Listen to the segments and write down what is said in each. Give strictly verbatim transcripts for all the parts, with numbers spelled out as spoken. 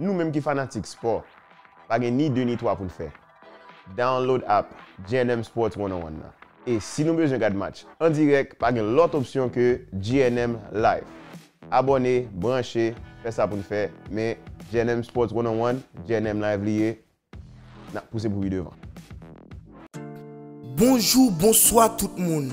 Nou menm ki fanatik spò, pa gen ni de ni twa pou n fè. Download app J N M Sports one oh one nan. E si nou bezwen gad match an dirèk, pa gen lòt opsyon ke J N M Live. Abòne, branche, fè sa pou n fè, men J N M Sports one oh one, J N M Live li ye, n ap pouse pou pi devan. Bonjou, bonswa tout moun.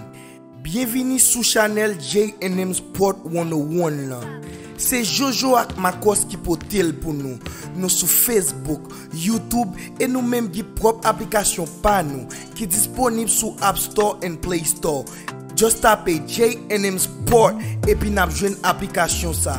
Byenvini sou chanèl J N M Sport one oh one lan. Se Jojo ak Makòs ki pote l pou nou. Nou sou Facebook, YouTube e nou menm gen pwòp aplikasyon pa nou ki disponib sou App Store and Play Store. Just tape J N M Sport epi n ap jwenn aplikasyon sa.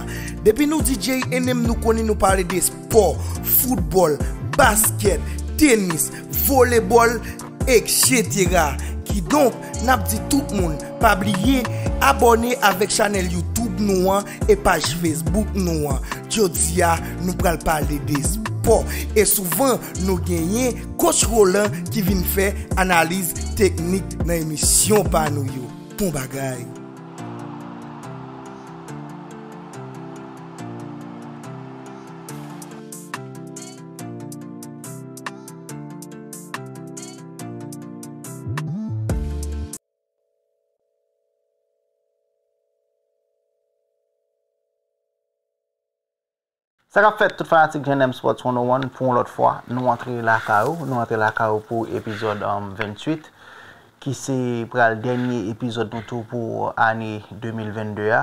Depi nou di J N M, nou konnen nou pale de spò, foutbòl, baskèt, tenis, volebòl, et cetera. Kidonk, n ap di tout moun, pa bliye abòne avèk chanèl YouTube nou an e paj Facebook nou an. Jodi a, nou pral pale de spò. E souvan, nou genyen Coach Roland ki vin fè analiz teknik nan emisyon pa nou yo. Bon bagay! Sa k ap fèt, tout fanatik J N M Sports one oh one, pou yon lòt fwa, nou antre lakay ou, nou antre lakay ou pou epizòd, um, venntuit, ki se pral dènye epizòd nou tou pou ane de mil vennde a.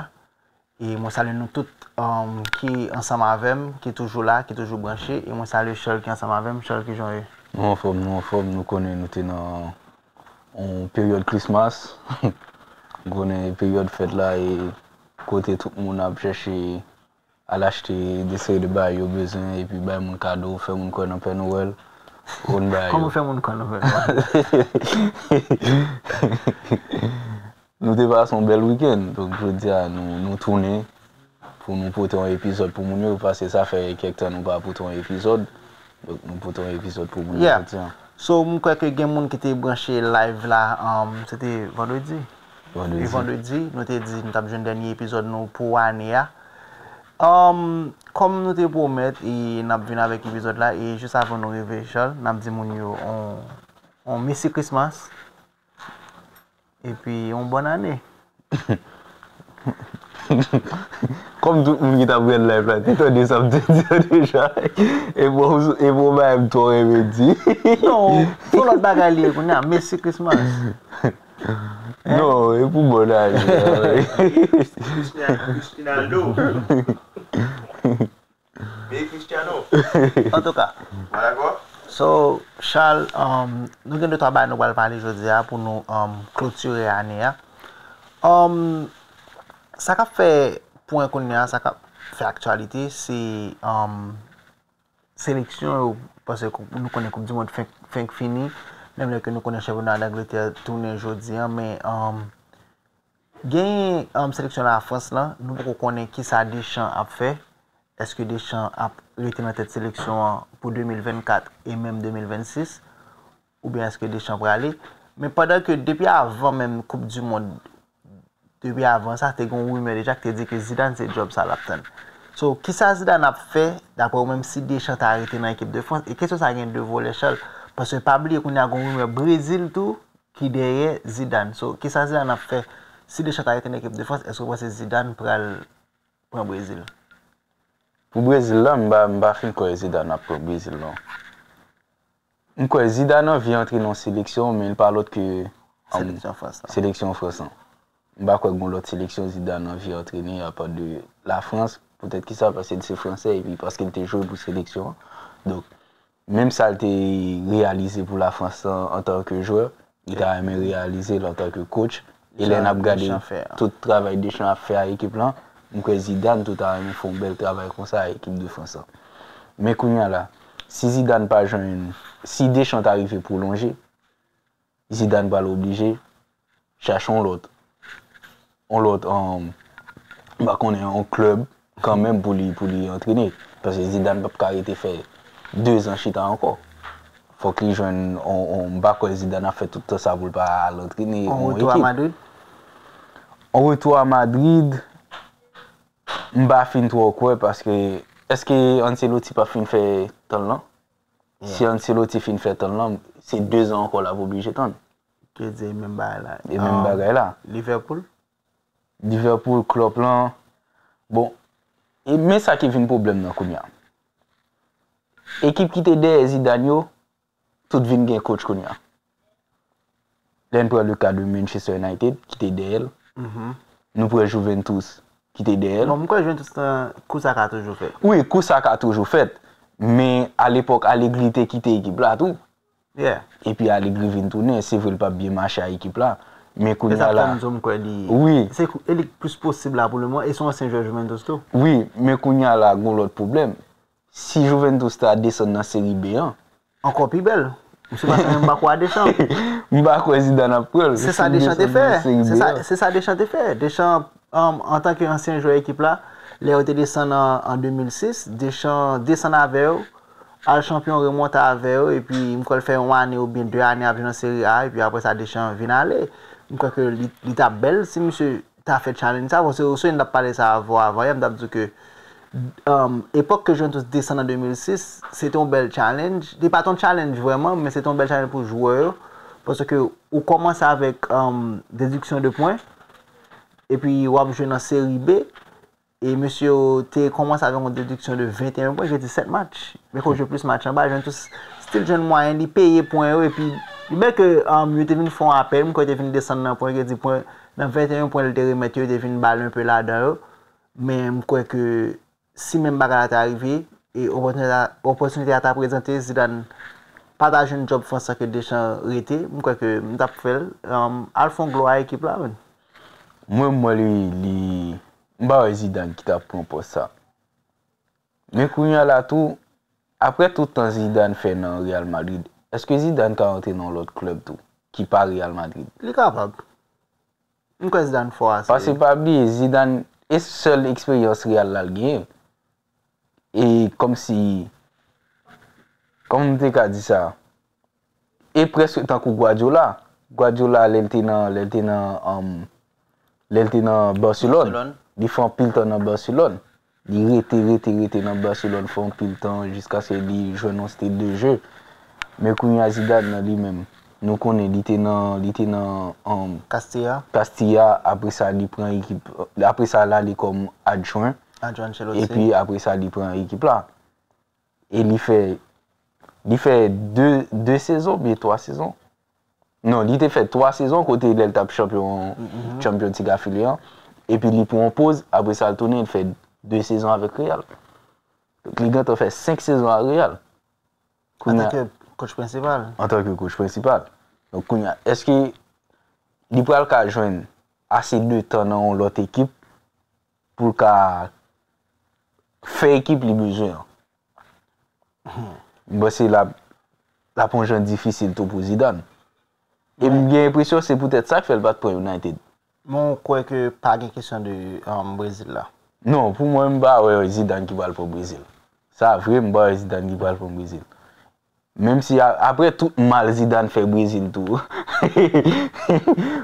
E mwen salye nou tout, um, ki ansanm avè m, ki toujou la, ki toujou branche. E mwen salye Charles ki ansanm avè m. Charles, kijan w ye? Nou anfòm, nou anfòm, nou konnen nou te nan yon peryòd Christmas. Nou konnen peryòd fèt la e kote tout moun ap chèche al achte de seri de bagay yo bezwen, epi bay moun kado, fè moun kwè nan Pè Nwèl. Konn bagay yo. Kòman fè moun kwè nan Pè Nwèl? Nou te pase yon bèl wikenn, donk jodi a nou, nou tounen pou nou pote yon epizòd pou moun yo, paske sa fè kèk tan nou pa pote yon epizòd, donk nou pote yon epizòd pou moun yo jodi a. So, m kwè ke gen moun ki te branche live la, um, se te vandredi? Vandredi. E vandredi, nou te di nou t ap jwenn dènye epizòd nou pou ane a. Um, kòm nou te pwomèt, e n ap vin avèk epizòd la, e jis avan nou rive, Charles, n ap di moun yo on, on Merry Christmas. Epi, yon bòn ane. Kòm tout moun ki t ap gad live la te tande sa m te di an deja, e bon, e bon bagay m twò renmen di. Non, se yon lòt bagay li ye kounye a, Merry Christmas. Non, e pou bòn ane. Christina-, Cristinaldo. Meye Cristiano. Antouka. Mwen dakò. So, Charles, um, nou gen de twa bagay nou pral pale jodi a pou nou, um, klotire ane a. Um, sa k ap fè pwen kounye a, sa k ap fè aktyalite, se, um, seleksyon yo, paske kou-, nou konnen Koup di Mond fenk, fenk fini, menm lè ke nou konnen chanpyona Dangletè tounen jodi a, men, um, Genyen, um, seleksyon Lafrans lan, nou poko konnen kisa Deschamps ap fè. Èske Deschamps ap rete nan tèt seleksyon an pou de mil vennkat e menm de mil vennsis? Oubyen èske Deschamps prale? Men pandan ke depi avan menm Koup di Mond, depi avan sa, te gen yon rimè deja ki te di ke Zidane se djòb sa l ap tann. So, kisa Zidane ap fè, daprè w menm, si Deschamps ta rete nan ekip de Frans? E kesyon sa gen de volè, Charles, paske pa bliye kounye a gen yon rimè Brezil tou, ki dèyè Zidane. So, kisa Zidane ap fè? Si Deschamps ta rete nan ekip de Frans, èske w panse Zidane pral pran Brezil? Pou Brezil la, m pa, m pa fin kwè Zidane ap pran Brezil, non. M kwè Zidane anvi antre nan seleksyon, men l pa lòt ke, um, seleksyon Frans lan. Seleksyon Frans lan. M pa kwè gen lòt seleksyon Zidane anvi antrene apa de Lafrans. Poutèt kisa? Paske l se Fransè, epi paske l te jwe pou seleksyon an. Donk, menm sa l te reyalize pou Lafrans lan antanke jwè, li ta renmen reyalize l antanke coach. E lè n ap gade tout travay Deschamps ap fè a ekip lan, m kwè Zidane tou ta renmen fè yon bèl travay konsa a ekip de Frans lan. Men kounye a la, si Zidane pa jwenn, si Deschamps ta rive pwolonje, Zidane pral oblije chache yon lòt, yon lòt, um, m pa konnen, yon klèb kanmenm pou li, pou li antrene. Paske Zidane p ap ka rete fè dezan chita ankò. Fòk li jwenn yon, yon, m pa kwè Zidane ap fè tout tan sa pou l pa al antrene yon ekip. Yon retou a Madrid? Yon retou a Madrid, M pa fin twò kwè paske Èske Ancelotti p ap fin fè tan l lan? Si Ancelotti fin fè tan l lan, se dezan ankò l ap oblije tann. Ke di menm bagay la. E menm bagay la. Liverpool? Liverpool, Klopp lan. Bon, e men sa ki vin pwoblèm nan kounye a. Ekip ki te dèyè Zidane yo, tout vin gen coach kounye a. Lè n pran le ka de Manchester United, ki te dèyè l. Nou pran Juventus, ki te dèyè l. Bon, m kwè Juventus lan, kou sa ka toujou fèt. Wi, kou sa ka toujou fèt. Men alepòk, Allegri te kite ekip la tou. Yeah. Epi Allegri vin tounen, se vre l p ap byen mache ak ekip la. Men kounye a la. Sa m kwè m kwè li. Wi. Se kou- e li k plis posib la pou le moman, e se yon ansyen jwè Juventus tou. Wi, men kounye a la, gon lòt pwoblèm. Si Juventus ta desann nan Seri B an, ankò pi bèl. M se pa sa, m pa kwè a Deschamps. M pa kwè Zidane ap pran l. Se sa Deschamps te fè. Se sa, se sa Deschamps te fè. Deschamps, um, antanke ansyen jwè ekip la, lè yo te desann an, an de mil sis, Deschamps desann avè yo, al chanpyon, remonte avè yo, epi m kwè l fè yon ane oubyen de ane ap jwe nan Seri A, epi apre sa Deschamps vin ale. M kwè ke li, li t ap bèl si misye ta fè challenge sa, paske ou sonje n t ap pale sa avè w avan yè, m t ap di w ke, um, epòk ke Juventus desann an de mil sis, se te yon bèl challenge. Li pa t yon challenge vrèman, men se te yon bèl challenge pou jwè yo. Paske ou kòmanse avèk, um, dediksyon de pwen, epi w ap jwe nan Seri B, e mesye yo te kòmanse avèk yon dediksyon de venteyen pwen, ki di sèt match. Men ke w jwe plis match anba, Juventus still jwenn mwayen li peye pwen yo, epi li bèl ke, um, yo te vin fè yon apèl, m kwè yo te vin desann nan pwen, ki di pwen, nan venteyen pwen li te remèt yo, yo te vin ba l enpe ladan yo. Men m kwè ke si menm bagay la ta rive, e opòtinite a, opòtinite a ta prezante, Zidane pa ta jwenn djòb Frans lan ke Deschamps rete, m kwè ke m t ap fè l, um, al fè yon glwa a ekip la, menn. Mwen, m wè li, li, m pa wè Zidane ki t ap pran pòs sa. Men kounye a la tou, apre tout tan Zidane fè nan Real Madrid, èske Zidane ka rantre nan yon lòt klèb tou, ki pa Real Madrid? Li kapab. M kwè Zidane fò ase. Paske pa bliye, Zidane, e sèl eksperyans Real la l genyen. E kòmsi, kòman m te ka di sa? E prèske tankou Guardiola. Guardiola, lè l te nan, lè l te nan, um, lè l te nan Barcelone, li fè anpil tan nan Barcelone. Li rete, rete, rete nan Barcelone, fè anpil tan, jiskaske li jwenn yon stil de jeu. Men kounye a Zidane nan li menm, nou konnen li te nan, li te nan, um, Castilla. Castilla, apre sa li pran ekip, apre sa l ale kòm adjwen. Adjwen Ancelotti. Epi apre sa li pran ekip la. E li fè, li fè de, de sezon, oubyen twa sezon. Non, li te fè twa sezon kote lè l t ap chanpyon, chanpyon Ti Gafile an. Epi li pran yon poz, apre sa l tounen, l fè de sezon avèk Real. Donk, li gentan fè senk sezon a Real. Kounye a, antanke coach prensipal. Antanke coach prensipal. Donk, kounye a, èske li pral ka jwenn ase de tan nan yon lòt ekip pou l ka fè ekip li bezwen an? M panse l ap, l ap yon jan difisil tou pou Zidane. E m gen enpresyon se poutèt sa k fè l pa t pran United. Men w kwè ke pa gen kesyon de, um, Brezil la? Non, pou mwen, m pa wè Zidane ki pral pran Brezil. Sa vre, m pa wè Zidane ki pral pran Brezil. Menm si a-, apre tout mal Zidane fè Brezil tou.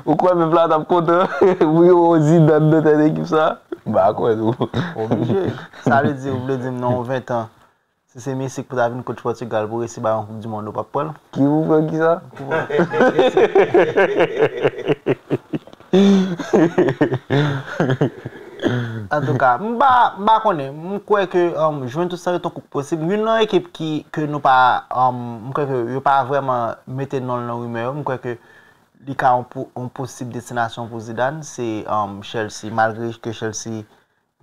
Ou kwè pèp la t ap kontan pou yo wè Zidane nan tèt ekip sa? M pa kwè tou. Oblije. Sa vle di, ou vle di m nan yon ven tan, si se Messi k pou ta vin coach Pòtigal pou resi ba yon koup di mond, ou p ap pran l? Ki pou pran kisa? Antouka, m pa, m pa konnen. M kwè ke, um, Juventus sa rete yon koup posib. Youn nan ekip ki, ke nou pa, um, m kwè ke yo pa vrèman mete non l nan rimè yo. M kwè ke li ka yon po-, yon posib destinasyon pou Zidane. Se, um, Chelsea. Malgre ke Chelsea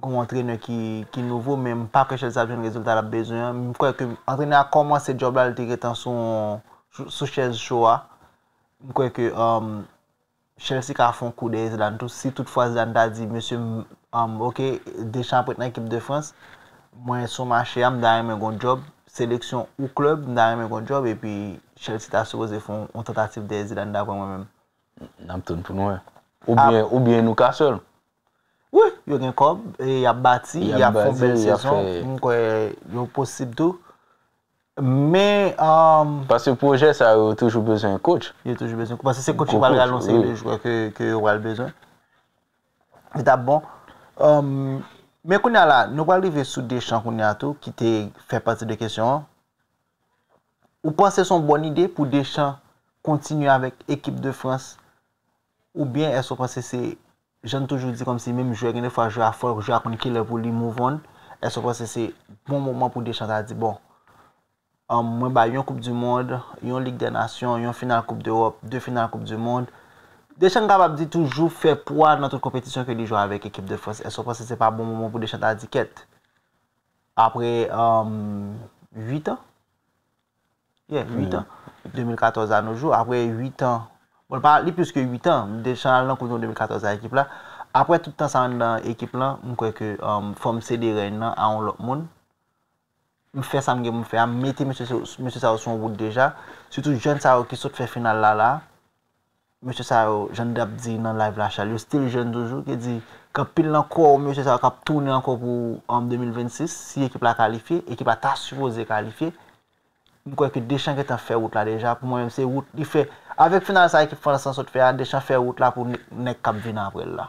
gon antrenè ki, ki nouvo, men m pa kwè Chelsea ap jwenn rezilta l ap bezwen an. M kwè ke antrenè a kòmanse djòb la, li te gentan sou, sou, sou chèz cho a. M kwè ke, um, Chelsea ka fè yon kou dèyè Zidane tou. Si toutfwa Zidane ta di, mesye, m, um, ok, Deschamps ap ret nan ekip de Frans, mwen sou mache a, m ta renmen gon djòb, seleksyon ou klèb, m ta renmen gon djòb, epi Chelsea ta sipoze fè yon, yon tantativ dèyè Zidane, daprè mwen menm. N ap tann pou n wè. Oubyen, oubyen Newcastle. Wi, yo gen kòb, e y ap bati, y ap fè yon bèl sezon. M kwè yo posib tou. Men, um, paske pwojè sa yo toujou bezwen coach. Yo toujou bezwen coach. Paske se coach ki pral rale yon seri de jwè ke, ke yo pral bezwen. Li t ap bon. Um, Men kounye a la, nou pral rive sou Deschamps kounye a tou, ki te fè pati de kesyon an. Ou panse se yon bòn ide pou Deschamps kontinye avèk ekip de Frans? Oubyen èske w panse se, jan n toujou di, kòmsi menm jwè, gen de fwa jwè a fò, jwè a konn kilè pou li move on, èske w panse se bon moman pou Deschamps ta di, bon, um, mwen bay yon Koup di Mond, yon Lig dè Nasyon, yon final Koup dEwòp, de final Koup di Mond? Deschamps kapab di toujou fè pwa nan tout konpetisyon ke li jwe avèk ekip de Frans. Èske w panse se pa bon moman pou Deschamps ta di kèt? Apre, um, uit an? Yeah, uit an. De mil katòz a nos jours, apre uit an. Bon, pa, li plis ke uit an. Deschamps al nan Koup di Mond de mil katòz a ekip la. Apre tout tan sa anndan ekip lan, m kwè ke, um, fò m sede rèy nan a yon lòt moun. M fè sa m gen pou m fè a, m mete mesye, mesye sa yo sou yon wout deja. Sitou jèn sa yo ki sot fè final la la. Mesye sa yo, jan n t ap di nan live la, Charles, yo still jèn toujou, ki di, gen anpil nan kò mesye sa yo k ap tounen ankò pou, an de mil vennsis, si ekip la kalifye, ekip la ta sipoze kalifye. M kwè ke Deschamps gentan fè wout la deja. Pou mwen menm, se wout li fè. Avèk final sa ekip Frans lan sot fè a, Deschamps fè wout la pou nè-, nèg k ap vin apre l la.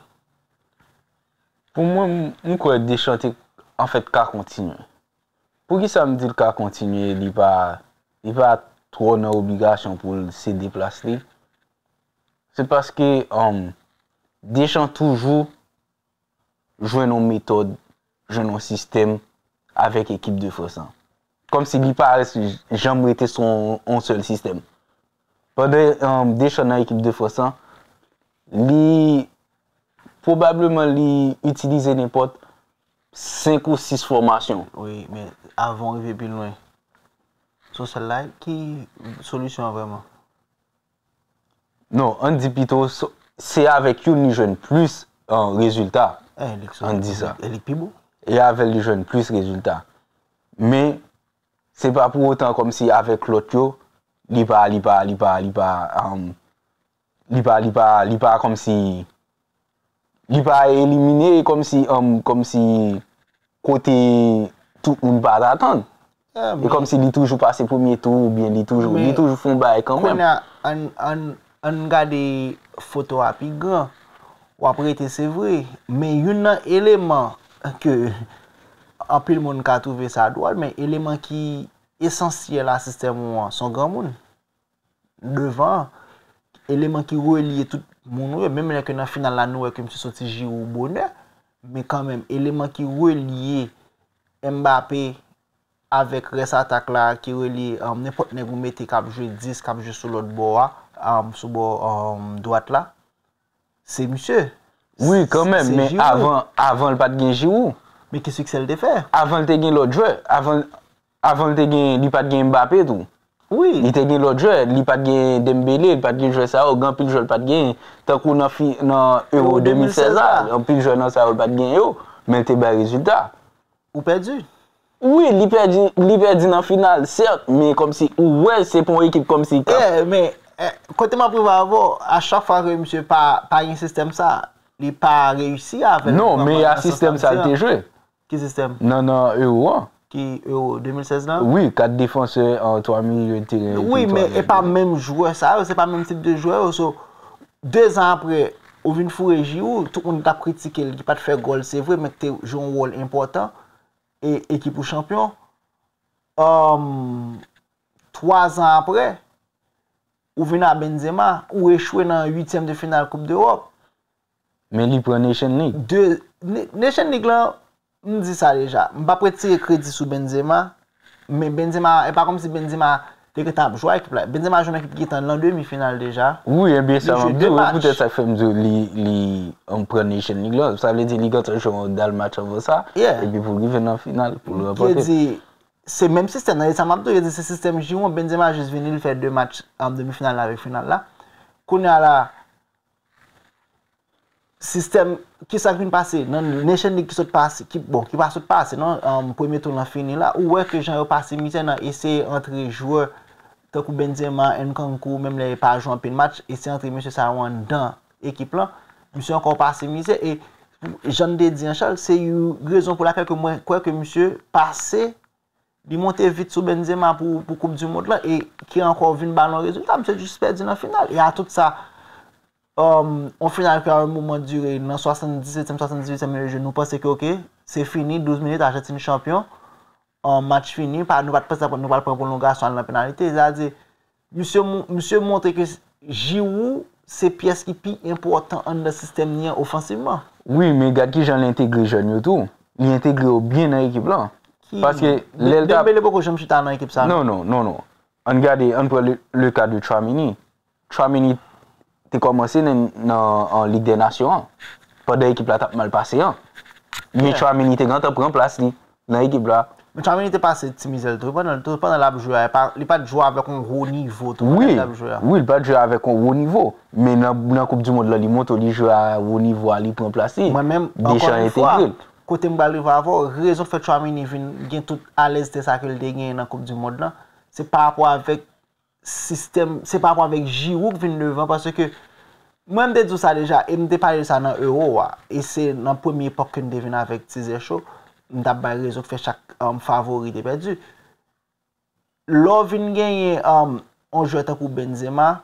Pou mwen, m, m kwè Deschamps te, anfèt, ka kontinye. Poukisa m di l ka kontinye, li pa, li pa twò nan obligasyon pou l sede plas li? Se paske, um, Deschamps toujou jwenn yon metòd, jwenn yon sistèm avèk ekip de Frans lan. Kòmsi li pa janm rete sou yon, yon sèl sistèm. Pandan, um, Deschamps nan ekip de Frans lan, li, pwobableman li itilize nenpòt senk ou sis fòmasyon. Wi, men avan w rive pi lwen, se yon sèl la ki solisyon an vrèman? Non, ann di pito, se avèk youn li jwenn plis, uh, rezilta. Ann di sa. E li pi bon. E avè l li jwenn plis rezilta. Men, se pa pou otan kòmsi avèk lòt yo, li pa, li pa, li pa, li pa, um, li pa, li pa, li pa kòmsi, li pa elimine kòmsi, um, kòmsi kote tout moun pa t atann. E kòmsi li toujou pase premye tou, oubyen li toujou, li toujou fè yon bagay kanmenm. Kounye a, ann, ann, ann gade foto a pi gran. W ap rete, se vre. Men youn nan eleman ke anpil moun ka twouve sa dwòl, men eleman ki esansyèl a sistèm ou an, se yon granmoun. Devan an, eleman ki relye tout moun yo, menm lè ke nan final la, nou wè ke misye soti Giroud bonè, men kanmenm, eleman ki relye Mbappé avèk rès atak la, ki relye, um, nenpòt nèg ou mete k ap jwe dis, k ap jwe sou lòt bò a, um, sou bò, um, dwat la, se misye. Wi, kanmenm, men avan, avan l pa t gen Giroud. Men ki siksè l te fè? Avan l te gen lòt jwè. Avan, avan l te gen, li pa t gen Mbappé tou. Wi. Li te gen lòt jwè, li pa t gen Dembélé, li pa t gen jwè sa yo, gen anpil jwè l pa t genyen. Tankou nan fi, nan Euro de mil sèz la, anpil jwè nan sa yo l pa t gen yo, men l te bay rezilta. Ou pèdi? Wi, li pèdi, li pèdi nan final, sèt, men kòmsi ou wè se pa yon ekip kòmsi k ap. Yeah, men eh, kote m ap rive avè w, a chak fwa ke misye pa, pa gen sistèm sa, li pa reyisi avè l. Non, men a sistèm sa l te jwe. Ki sistèm? Nan, nan Euro an. Ki Euro de mil sèz lan? Wi, kat defansè an twa milye teren. Wi, men e pa menm jwè sa yo, se pa menm tip de jwè yo. So, dezan apre, ou vin foure Giroud, tout moun t ap kritike l, ki pa t fè gòl, se vre, men ki te jwe yon wòl enpòtan, e ekip ou chanpyon. Um, twa zan apre, ou vin a Benzema, ou echwe nan uityèm de final Koup dEwòp. Men li pran Nation League. De, Nation League lan, m di sa deja. M p ap retire kredi sou Benzema, men Benzema, e pa kòmsi Benzema te gentan ap jwe ak ekip la. Benzema jwe nan ekip ki gentan nan demi final deja. Wi, ebyen sa m ap di w, e poutèt sa k fè m di w li, li, um, pran Nation League lan. Sa vle di li gentan jwe yon dal match avan sa, epi pou l rive nan final, pou l ranpòte. Se menm sistèm nan, e sa m ap di w, yo di se sistèm Giroud, Benzema jis vini, li fè de match an demi final la avèk final la. Kounye a la, sistèm, kisa k vin pase nan Nation League ki sot pase, ki, bon, ki pa sot pase, non, an, premye tou lan fini la, ou wè ke jan yo pase mizè nan eseye antre jwè tankou Benzema, Nkunku, menm lè yo pa jwe anpil match, eseye antre mesye sa yo anndan ekip lan. Misye ankò pase mizè, e jan n te di an, Charles, se yon rezon pou lakèl ke mwen kwè ke misye pase, li monte vit sou Benzema pou, pou Koup di Mond lan, e ki ankò vin ba l yon rezilta, misye jis pèdi nan final. E a tout sa, um, yon final ki a yon moman dire nan swasanndisetyèm, swasanndizuityèm minit de jeu, nou panse ke, oke, se fini, douz minit, Ajantin chanpyon. An match fini, pa, nou pa t panse nou pral pran pwolongasyon, al nan penalite. Sa di, misye, misye montre ke Giroud se pyès ki pi enpòtan anndan sistèm li an ofansivman. Wi, men gad kijan l entegre jèn yo tou. Li entegre yo byen nan ekip lan. Paske lè l t ap Dembele poko janm chita nan ekip sa, non, non, non, non. Ann gade, ann pran le, le ka de Tchouaméni. Tchouaméni te kòmanse nan, nan, an Lig dè Nasyon an, pandan ekip la t ap mal pase an. Men Tchouaméni te gentan pran plas li nan ekip la. Men Tchouaméni te pase ti mizè l tou, pandan, tou pandan l ap jwe a, li pa, li pa t jwe avèk yon wo nivo tou pandan l ap jwe a. Wi, li pa t jwe avèk yon wo nivo. Men nan, nan Koup di Mond lan, li montre w li jwe a wo nivo a, li pran plas li. Mwen menm, ankò yon fwa, kote m pral rive avè w, rezon k fè Tchouaméni vin gen tout alèzte sa ke l te genyen nan Koup di Mond lan, se pa rapò avèk sistèm, se pa rapò avèk Giroud k vin devan, paske mwen, m te di w sa deja, e m te pale de sa nan Euro a, e se nan premye epòk ke m te vin avèk Tizè Cho, m t ap bay rezon k fè chak, um, favori te pèdi. Lè w vin genyen, um, yon jwè tankou Benzema,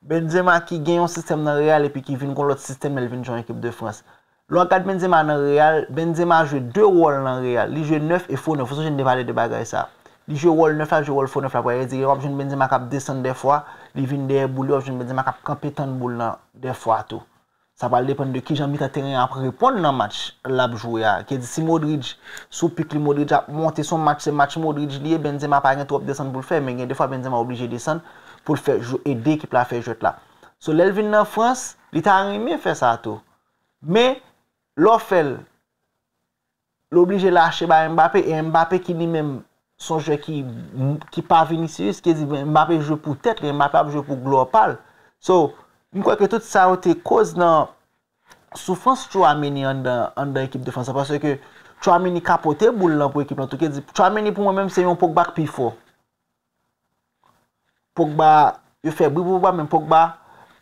Benzema ki gen yon sistèm nan Real epi ki vin gon lòt sistèm lè l vin jwe yon ekip de Frans. Lè w ap gad Benzema nan Real, Benzema jwe de wòl nan Real. Li jwe nèf e fo nèf. Ou sonje n te pale de bagay sa. Li jwe wòl nèf la, li jwe wòl fo nèf la. Sa vle di w ap jwenn Benzema k ap desann dèfwa, li vin dèyè boul li, w ap jwenn Benzema k ap kanpe tann boul lan dèfwa tou. Sa pral depann de kijan mitan teren an ap reponn nan match l ap jwe a. Ki di si Modric sou pik li, Modric ap monte, se yon match, se match Modric li ye, Benzema pa gen twòp desann pou l fè, men gen defwa Benzema oblije desann pou l fè, ede ekip la fè jwèt la. So, lè l vin nan Frans, li ta renmen fè sa tou. Men, lè w fè l, l oblije lache bay Mbappé, e Mbappé ki li menm se yon jwè ki, ki pa Vinicius, ki di Mbappé jwe pou tèt li, Mbappé ap jwe pou glwa pa l. So, m kwè ke tout sa yo te koz nan soufrans Tchouaméni anndan, anndan ekip de Frans lan, paske Tchouaméni ka pote boul lan pou ekip lan tou, ki di Tchouaméni pou mwen menm se yon Pogba k pi fò. Pogba, yo fè bri pou Pogba, men Pogba,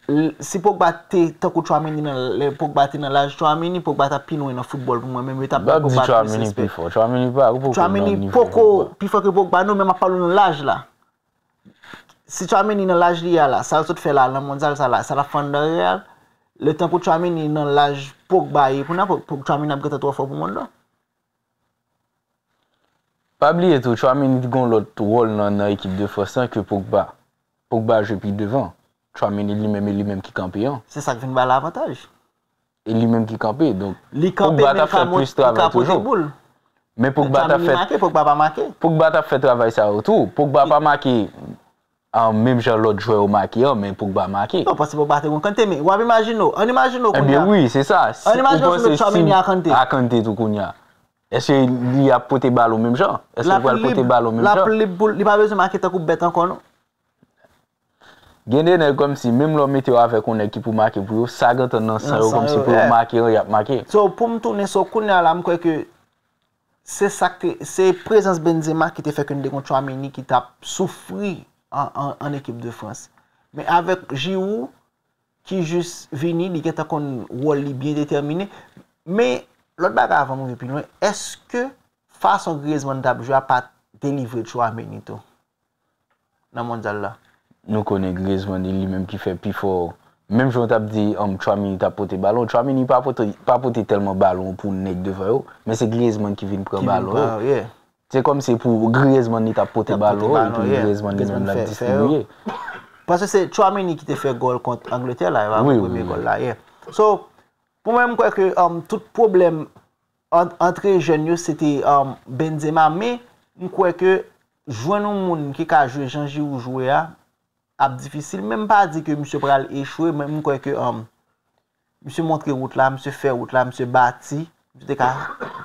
l-, si Pogba te tankou Tchouaméni nan, lè Pogba te nan laj Tchouaméni, Pogba t ap pi lwen nan foutbòl pou mwen menm, yo t ap bay Pogba plis respè. Tchouaméni poko nan nivo Pogba. Tchouaméni poko pi fò ke Pogba, non, men m ap pale w nan laj la. Si Tchouaméni nan laj li a la, sa l sot fè la nan mondyal sa la, sa l ap fè anndan Real, lè tankou Tchouaméni nan laj Pogba ye kounye a, Po-, Po-, Tchouaméni ap gentan twò fò pou mond lan. Pa bliye tou, Tchouaméni t gon lòt wòl nan, nan ekip de Frans lan ke Pogba. Pogba jwe pi devan. Tchouaméni li menm, e li menm ki kanpe an. Se sa k vin ba l avantaj. E li menm ki kanpe. Donk, Pogba t ap fè plis travay toujou. Men Pogba t ap fè, Pogba t ap fè travay sa yo tou. Pogba pa make an menm jan lòt jwè yo make an, men Pogba make. Non, paske Pogba te gon Kanté, men w ap imajine w, ann imajine w kounye a. Ebyen wi, se sa. Ann imajine w si w met Tchouaméni a Kanté. A Kanté tou kounye a. Èske li ap pote balon menm jan? Èske l pral pote balon menm jan? L ap lib pou l, li pa bezwen make tankou bèt ankò, non. Gen de nèg kòmsi, menm lè w mete yo avèk yon nèg ki pou make pou yo, sa gentan nan san yo, kòmsi pou yo make an, y ap make. So, pou m tounen sou kounye a la, m kwè ke se sa k te, se prezans Benzema ki te fè ke n te gon Tchouaméni ki t ap soufri an, an, an ekip de Frans. Men avèk Giroud, ki jis vini, li gentan konn wòl li byen detèmine. Men, lòt bagay avan m rive pi lwen, èske fason Griezmann t ap jwe a pa t delivre Tchouaméni tou nan mondyal la? Nou konnen Griezmann, e li menm ki fè pi fò. Menm jan w t ap di, um, Tchouaméni t ap pote balon, Tchouaméni pa pote, pa pote tèlman balon pou nèg devan yo, men se Griezmann ki vin pran balon yo. Se kòmsi pou Griezmann li t ap pote balon yo, epi Griezmann li menm l ap distribiye. Paske se Tchouaméni ki te fè gòl kont Angletè la, e pa premye gòl la, yeah. So, pou mwen, m kwè ke, um, tout pwoblèm ant, antre jèn yo, se te, um, Benzema, men m kwè ke jwenn yon moun ki ka jwe jan Giroud jwe a, ap difisil, men m pa di ke misye pral echwe, men m kwè ke, um, misye montre wout la, misye fè wout la, misye bati, misye te ka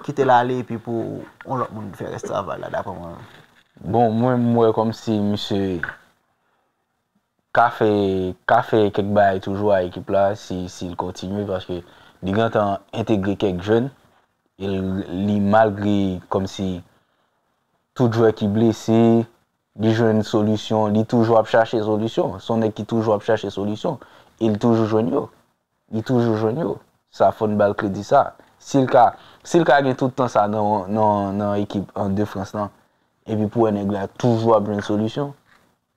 kite l ale epi pou yon lòt moun fè rès travay la, daprè mwen menm. Bon, mwen, m wè kòmsi misye ka fè, ka fè kèk bagay toujou a ekip la, si, si l kontinye, paske li gentan entegre kèk jèn, e l-, li malgre kòmsi tout jwè ki blese, li jwenn solisyon, li toujou ap chache solisyon. Se yon nèg ki toujou ap chache solisyon. E li toujou jwenn yo. Li toujou jwenn yo. Sa fò n ba l kredi sa. Si l ka, si l ka gen tout tan sa nan, nan, nan ekip an de Frans lan, epi pou wè nèg la toujou ap jwenn solisyon,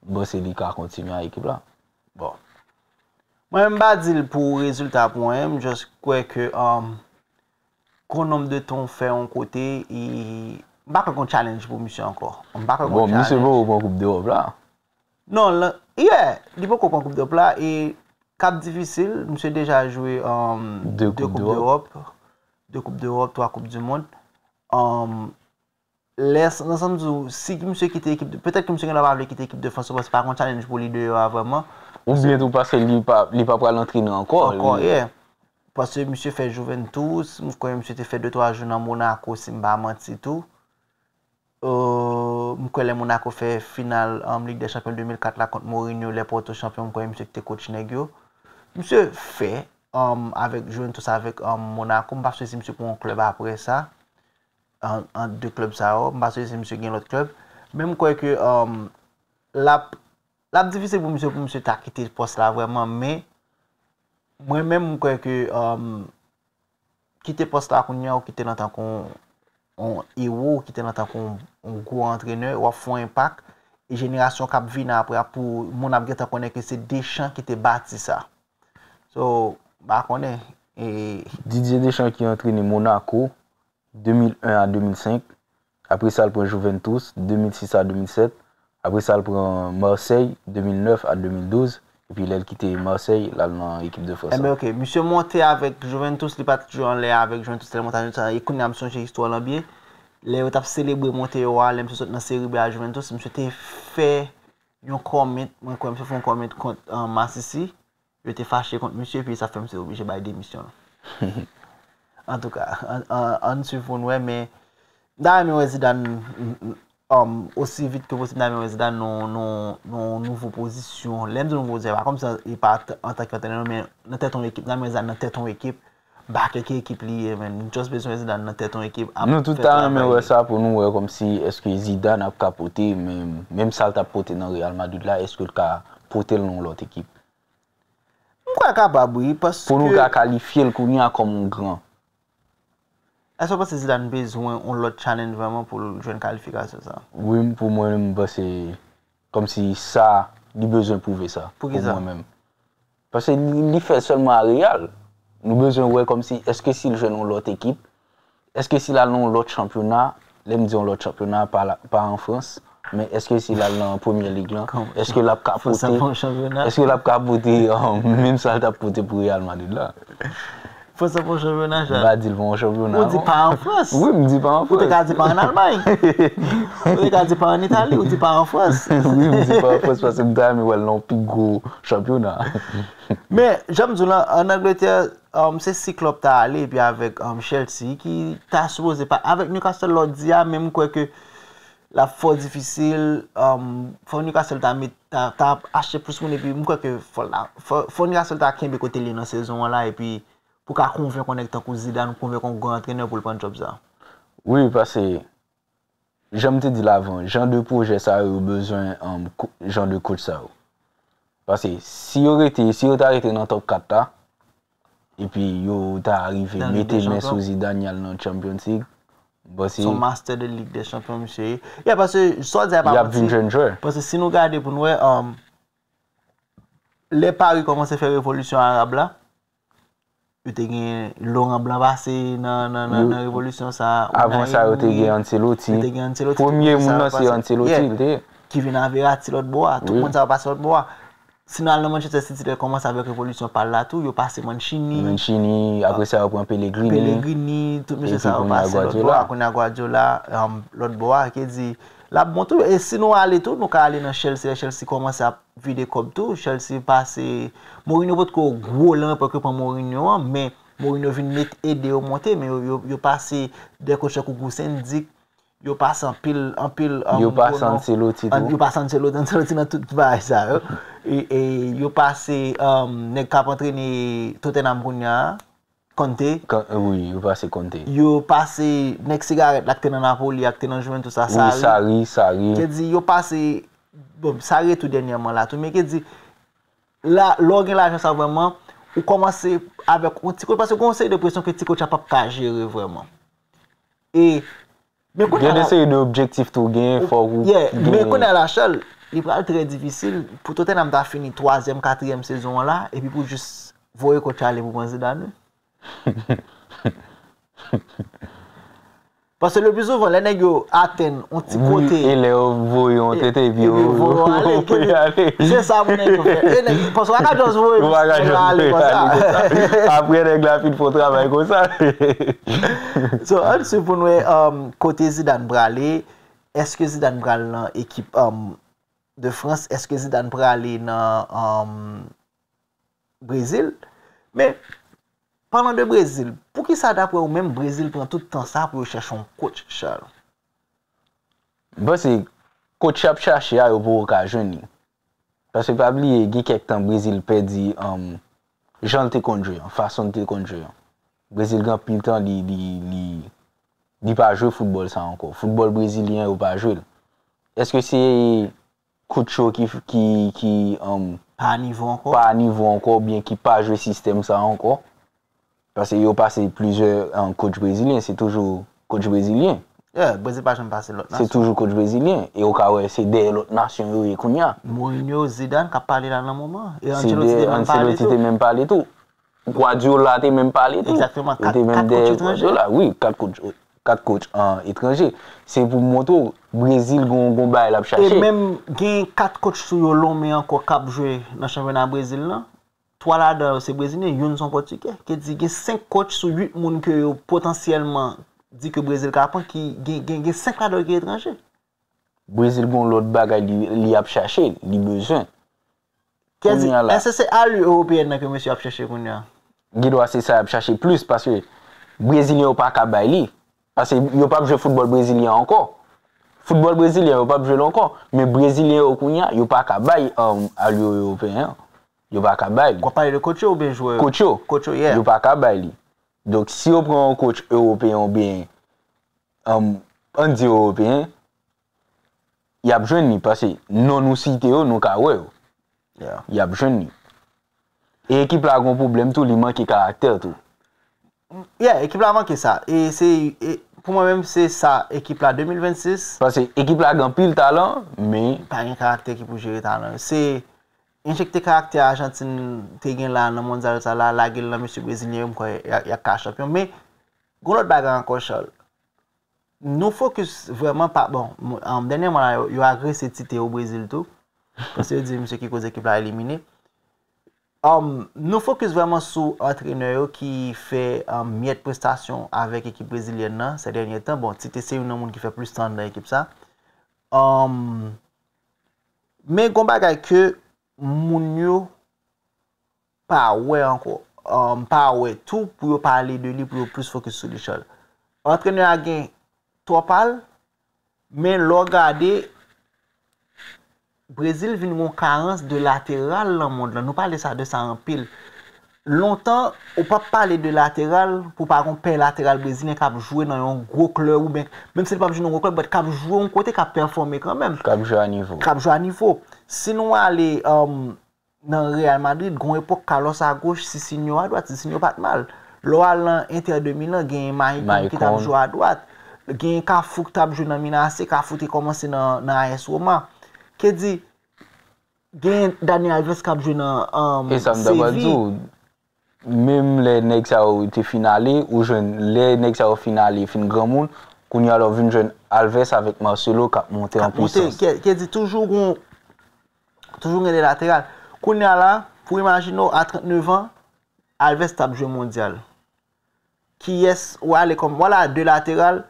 m panse li ka kontinye ak ekip la. Bon. Mwen, m pa di l pou rezilta pou anyen, m just kwè ke, um, gwo nonb de tan w fè yon kote, e m pa kwè gen yon challenge pou misye ankò. M pa kwè gen yon Bon, misye challenge. Poko pran koup dewòp la. Non, la, yeah, li poko pran koup dewòp la, e k ap difisil, misye deja jwe um, De de koup koup dewòp. dewòp, de koup dewòp, twa koup di mond. Um, lè, nan sans di w, si misye kite ekip, petèt ke misye gen dwa pa vle kite ekip de Frans, paske se pa yon challenge pou li deyò a vrèman. Oubyen tou paske li pa, li pa pral antrene ankò. Ankò, li- yeah. Paske misye fè Juventus, m kwè misye te fè de twa jou nan Monaco, si m pa manti tou. Euh, m kwè lè Monaco fè final um, Ligue des Champions de mil kat la kont Mourinho, lè Porto chanpyon, m kwè misye ki te coach nèg yo. Misye fè um, avèk Juventus, avèk um, Monaco, m pa swe si misye pran yon klèb apre sa. An, an de klèb sa yo, m pa swe si misye gen lòt klèb. Men m kwè ke um, l ap, l ap difisil pou misye, pou misye ta kite pòs la vrèman, men mwen menm, m kwè ke um, kite pòs la kounye a, ou kite l antanke yon, yon ewo, ou kite l antanke yon, yon gwo antrenè, w ap fè yon enpak, e jenerasyon k ap vini apre a, pou moun ap gentan konnen ke se Deschamps ki te bati sa. So, m pa konnen. E, Didier Deschamps ki antrene Monaco de mil en a de mil senk. Apre sa, l pran Juventus de mil sis a de mil sèt. Apre sa, l pran Marseille de mil nèf a de mil douz. Epi lè l kite Marseille, l al nan ekip de Frans. Enben, ok. Misye monte avèk Juventus, li pa t jwe anlè avèk Juventus, lè monte avèk sa. E kounye a, m sonje istwa lan byen. Lè yo t ap selebre monte yo a, lè misye sot nan Serie B a Juventus, misye te fè yon comment, mwen kwè misye fè yon comment kont uh, Masisi. Yo te fache kont misye, epi sa fè misye oblije bay demisyon l. Antouka, ann, ann, ann swiv pou n wè, men m ta renmen wè Zidane, m, m, um, osi vit ke posib, m ta renmen wè Zidane nan, nan, nan yon nouvo pozisyon. Lè m di nouvo pozisyon, se pa kòmsi e pa t- antanke antrenè, non, men nan tèt yon ekip. M ta renmen wè Zidane nan tèt yon ekip. M pa kwè ki ekip li ye, men m just bezwen wè Zidane nan tèt yon ekip. Ap Nou tout fè ta renmen travay wè li. Sa pou nou wè kòmsi èske Zidane ap ka pote, men menm sa l t ap pote nan Real Madrid la, èske l ka pote l nan yon lòt ekip. M kwè kapab, wi, paske Pou nou ka kalifye l kounye a kòm yon gran. Èske w panse Zidane bezwen yon lòt challenge vrèman pou l jwenn kalifikasyon sa? Wi, pou mwen, m panse kòmsi sa, li bezwen pwouve sa. Poukisa? Pou mwen menm. Paske li, li fè sèlman a Real. Nou bezwen wè kòmsi, èske si l jwenn yon lòt ekip, èske si l al nan yon lòt chanpyona, lè m di yon lòt chanpyona, pa, la, pa an Frans, men èske si l al nan Premye Lig lan, èske l ap ka pote, èske l ap ka pote um, menm sa l t ap pote pou Real Madrid la? Frans pa yon chanpyona, M pa di l pa yon chanpyona. Ou di pa an Frans? Wi, m di pa an Frans. Ou te ka di pa an Almay. Ou te ka di pa an Itali, ou di pa an Frans. Wi, m di pa an Frans paske m ta renmen wè l nan yon pi gwo chanpyona. Men, jan m di w lan, ann Angletè, um, se sis klèb ta ale, epi avèk um, Chelsea, ki ta sipoze pa. Avèk Newcastle, lòt di a, men m kwè ke l ap fò difisil, um, fò Newcastle ta met, ta, ta achte plis moun, epi m kwè ke fò, la, fò, fò Newcastle ta kenbe kote l ye nan sezon an la, epi pou ka konvenk yon nèg tankou Zidane, konvenk yon gran antrenè pou l pran djòb sa. Wi, paske, jan m te di l avan, jan de pwojè sa yo, yo bezwen um, jan de coach sa yo. Paske si yo rete, si yo ta rete nan top kat la, epi yo ta rive mete men sou Zidane, y al nan Champions League, m panse. Se yon master de Ligue des Champions, misye ye. Yeah, paske, sa w di a pa manti. Y ap vin jèn jwè. Paske si nou gade pou nou wè, um, lè Paris kòmanse fè revolisyon arab la, yo te gen Laurent Blanc pase nan, nan, nan, nan revolisyon sa. Avan sa, yo te gen Ancelotti. Yo te gen Ancelotti. Premye moun nan se Ancelotti, li te ye. Ki vin avè Verratti lòt bò a. Tout moun sa yo pase lòt bò a. Si nou al nan Manchester City, lè kòmanse avèk revolisyon pa l la tou, yo pase Mancini. Mancini, apre sa yo pran Pellegrini. Pellegrini, tout mesye sa yo pase lòt bò a. Kounye a Guardiola, um, lòt bò a, ki di, l ap bon tou. E si nou ale tou, nou ka ale nan Chelsea, lè Chelsea kòmanse ap vide kòb tou. Chelsea pase Mourinho potko gwo lan epòk yo pran Mourinho an, men Mourinho vin met ede yo monte, men yo, yo, yo pase de coach tankou Gusendik, yo pase anpil, anpil, um, Yo pase Ancelotti tou. Yo pase Ancelotti, Ancelotti nan tout bagay sa yo. E, e yo pase um, nèg k ap antrene Tottenham kounye a, Conte. Wi, yo pase Conte. Yo pase nèg sigarèt la k te nan Napoli, a k te nan Juventus la, Sarri. Sarri, Sarri. Ki di, yo pase, bon, Sarri tou dènyèman la tou, men ki di, la, lè w gen lajan sa vrèman, ou kòmanse avèk yon ti coach, paske gen yon seri de presyon ke ti coach la p ap ka jere vrèman. E, men kounye a. Gen de seri de objektif tou gen, fòk ou gen. Men kounye a la, Charles, li pral trè difisil pou Tottenham ta fini twazyèm, katriyèm sezon an la, epi pou jis voye coach ale pou pran Zidane. Paske le pli souvan, lè nèg yo atenn yon ti kote, e lè yo voye yon tete epi yo voye ale. Se sa pou nèg yo fè. E nèg, paske w pa ka just voye ale konsa. Apre nèg la fin fè yon travay konsa. So, ann swiv pou n wè um, kote Zidane prale. Èske Zidane pral nan ekip um, de Frans? Èske Zidane prale nan um, Brezil? Men, palan de Brezil, poukisa dapre ou menm Brezil pran tout tan sa pou yo chèche yon coach, Charles? M panse coach y ap chache a yo poko ka jwenn li. Paske pa bliye gen kèk tan Brezil pèdi um, jan l te konn jwe an, fason l te konn jwe an. Brezil gen anpil tan li, li, li, li pa jwe foutbòl sa ankò. Foutbòl brezilyen yo pa jwe l. Èske se coach yo ki, ki, ki um, Pa nivo ankò. pa nivo ankò oubyen ki pa jwe sistèm sa ankò? Paske yo pase plizyè um, coach brezilyen, se toujou coach brezilyen. Yeah, Brezil pa janm pase lòt Se toujou coach brezilyen. E ou ka wè se dèyè lòt nasyon yo ye kounye a. Mourinho, Zidane k ap pale la nan moman. E Se Ancelotti de te menm pale Ancelotti tou. te menm pale tou. Guardiola te menm pale tou. Egzakteman, Yo te menm dèyè Guardiola. Wi, kat coach, kat coach an etranje. Se pou montre w, Brezil gon gon bagay l ap chache. E menm gen kat coach sou yo lonmen ankò k ap jwe nan chanpyona Brezil lan. Twa ladan yo se brezilyen, youn se yon pòtigè. Ke di gen senk coach sou uit moun ke yo potansyèlman di ke Brezil ka pran, ki gen, gen, gen senk ladan yo ki etranje. Brezil gon lòt bagay li, li ap chache, li bezwen. Ke di, èske se ali ewopeyèn nan ke mesye ap chache kounye a? Gen dwa se sa y ap chache plis paske brezilyen yo pa ka bay li. Paske yo p ap jwe foutbòl brezilyen ankò. Foutbòl brezilyen yo p ap jwe l ankò. Men brezilyen yo kounye a, yo pa ka bay um, ali ewopeyen an. Yo pa ka bay li. W ap pale de coach yo oubyen jwè yo? Coach yo. Coach yo, yeah. Yo pa ka bay li. Donk si yo pran yon coach ewopeyen oubyen um, ann di ewopeyen, y ap jwenn li paske non nou site yo, nou ka wè yo. Yeah. Y ap jwenn li. E ekip la gon pwoblèm tou, li manke karaktè tou. Yeah, ekip la manke sa. E se e, pou mwen menm se sa ekip la de mil vennsis. Paske ekip la gen anpil talan, men Pa gen karaktè ki pou jere talan yo. Se enjekte karaktè Ajantin te gen la nan mondyal sa la, lage l nan mesye brezilyen yo, m kwè y a, y a ka chanpyon. Men gon lòt bagay ankò, Charles. Nou fokis vrèman pa bon, m- um, dènyèman la yo, yo agrese Tite o Brezil tou. Paske yo di misye ki koz ekip la elimine. Um, nou fokis vrèman sou antrenè yo ki fè um, myèt prestasyon avèk ekip brezilyèn nan se dènye tan. Bon, Tite se youn nan moun ki fè plis tan nan ekip sa. Um, men gon bagay ke moun yo pa wè ankò. Um, pa wè tou pou yo pale de li, pou yo plis fokis sou li, Charles. Antrenè a gen twò pa l, men lè w gade, Brezil vin gon karans de lateral nan mond lan. Nou pale sa de sa anpil. Lontan, ou p ap pale de lateral pou pa gon pè lateral brezilyen k ap jwe nan yon gwo klèb oubyen, menm si l p ap jwe nan yon gwo klèb, but k ap jwe yon kote k ap pèfòme kanmenm. K ap jwe a nivo. K ap jwe a nivo. Si nou ale um, nan Real Madrid, gon epòk Carlos a goch, Cicinho a dwat, Cicinho pa t mal. Lè w al nan Inter de Milan, gen Maicon ki t ap jwe a dwat. Gen Cafu ki t ap jwe nan Milan A C, Cafu te kòmanse nan, nan A S Roma. Ke di, gen Dani Alves k ap jwe nan um, E sa m ta pral di w, menm lè nèg sa yo te fin ale, ou jwenn lè nèg sa yo fin ale, fin granmoun, kounye a la w vin jwenn Alves avèk Marcelo k ap monte an pwisans. Ke, ke di toujou gon, toujou gen de lateral. Kounye a la, pou imajine w, a trannnev an, Alves t ap jwe mondyal. Kiyès ou ale kòm, vwala, de lateral,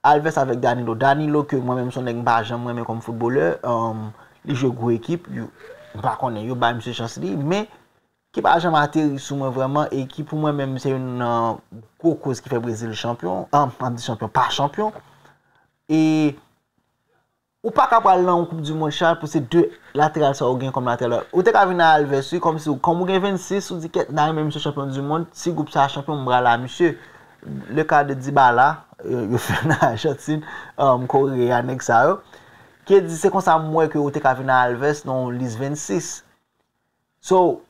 Alves avèk Danilo. Danilo ke mwen menm se yon nèg m pa janm renmen kòm foutbolè, um, li jwe gwo ekip, yo, m pa konnen, yo bay misye chans li, men ki pa janm ateri sou mwen vrèman e ki pou mwen menm se youn nan gwo koz ki fè Brezil chanpyon, an, m ap di chanpyon, pa chanpyon. E ou pa ka pral nan yon koup di mond, Charles, pou se de lateral sa ou gen kòm lateral. Ou te ka vin a Alves, wi, kòmsi ou, kòm ou gen vennsis, ou di, kèt, m ta renmen misye chanpyon di mond, si gwoup sa a chanpyon, m pral a misye. Le ka de Dybala, yo, yo fè nan Ajantin, um, Korea, nèg sa yo. Ke di, se konsa m wè ke ou te ka vin a Alves nan yon lis vennsis. So,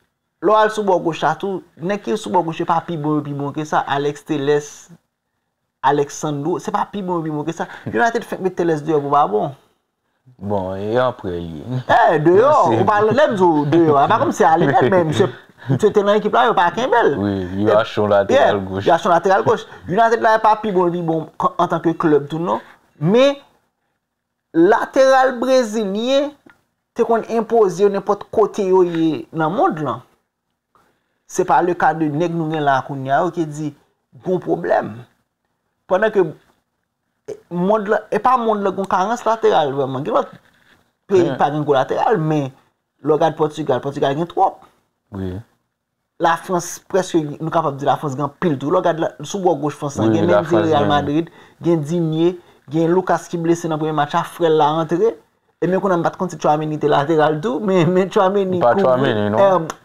lè w al sou bò goch la tou, nèg ki sou bò goch yo pa pi bon, yo pi bon ke sa. Alex Telles, Alexandro, se pa pi bon, yo pi bon ke sa. United fenk met Telles deyò pou pa bon. Bon, e anprè li ye. Eh, deyò, ou pa lè m di w deyò, a pa kòmsi ale nèt, men misye, Misye te nan ekip la, yo pa kenbe l. Wi, yo achte yon lateral goch. Yo achte yon lateral goch. United la pa pi bon, pi bon antanke klèb tou non. Men lateral brezilyen te konn enpoze yo nenpòt kote yo ye nan mond lan. Se pa le ka de nèg nou gen la kounye a yo ki di gon pwoblèm. Pandan ke mond lan, e pa mond lan gon karans lateral vrèman. Gen lòt peyi ki pa gen gwo lateral, men lè w gad Pòtigal, Pòtigal gen twòp. Wi. Lafrans, prèske nou kapab di Lafrans gen anpil tou. Lè w gad sou bò goch Frans lan, gen Mendy Real Madrid, gen Digne, gen Lucas ki blese nan premye match la, frè l la antre. Ebyen kounye a m pa t konn si Tchouaméni te lateral tou, men men Tchouaméni kouvri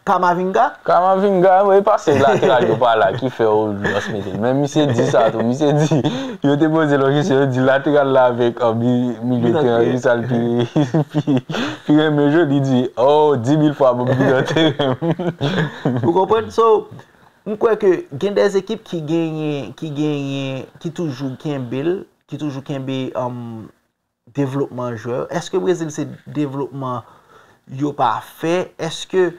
Camavinga. Camavinga, e pa se lateral yo pa la ki fè Olivas mete l. Men misye di sa tou, misye di, yo te poze l yon kesyon, yo di lateral la avèk milye teren ki sa l pi pi renmen jwe, li di, oh, dis mil fwa m ap vin nan teren m. Ou konprann? So, m kwè ke gen de ekip ki genyen, ki genyen, ki toujou kenbe l, ki toujou kenbe um, devlopman jwè yo. Èske Brezil se devlopman yo pa fè? Èske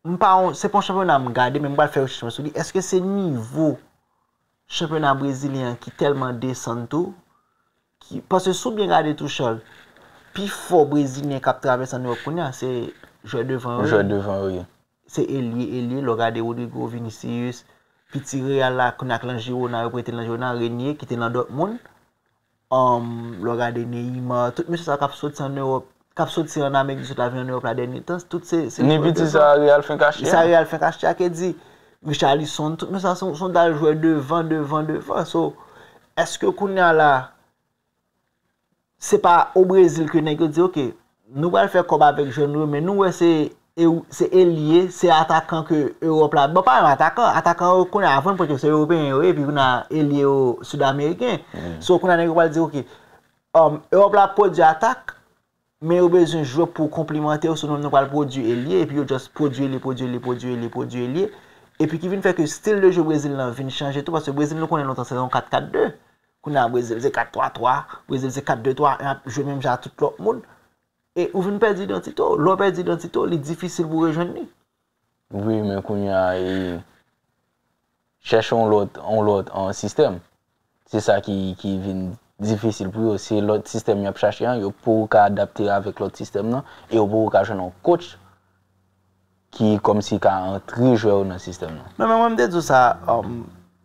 m pa se pa yon chanpyona m gade, men m pral fè rechèch mwen sou li. Èske se nivo chanpyona brezilyen an ki tèlman desann tou? Ki, paske si w byen gade tou, Charles, pifò brezilyen k ap travèse ann Ewòp kounye a, se jwè devan yo ye. Jwè devan yo ye. Se elye, elye, lè w gade Rodrygo, Vinicius, piti Real la, kounye a k lan Girona, yo prete l lan Girona, Renier, ki te lan Dortmund. Um, lè w gade Neymar, tout mesye sa k ap soti ann Ewòp, k ap soti ann Amerik di Sid la vin ann Ewòp la dènye tan, tout se, se Ni piti sa Real fenk achte. Sa Real fenk achte a, ke di Richarlison, tout mesye sa se, se dal jwè devan, devan, devan. So, èske kounye a la, se pa o Brezil ke nèg yo di, oke, nou pral fè kòb avèk jèn nou yo, men nou wè se se elye, se atakan ke Ewòp la. Bon, pa menm atakan, atakan yo kounye a vann paske se Ewopeyen yo ye, epi kounye a elye yo Sid Ameriken. So, kounye a nèg yo pral di, oke, um, Ewòp la ap pwodui atak, men yo bezwen jwè pou konplimante yo, sinon nou pral pwodui elye, epi yo just pwodui elye, pwodui elye, pwodui elye, pwodui elye. Epi ki vin fè ke stil de jwe Brezil lan vin chanje tou, paske Brezil nou konnen lontan se yon kat kat de. Kounye a Brezil se kat twa twa, Brezil se kat de twa en, ap jwe menm jan ak tout lòt moun. E ou vin pèdi idantite w. Lè w pèdi idantite w, li difisil pou w rejwenn li. Wi, men kounye a, e, chèche yon lòt, yon lòt an sistèm. Se sa ki, ki vin difisil pou yo. Se lòt sistèm y ap chache an, yo poko ka adapte avèk lòt sistèm nan, e yo poko ka jwenn yon coach ki kòmsi ka antre jwè yo nan sistèm nan. Non, men mwen m te di w sa, um,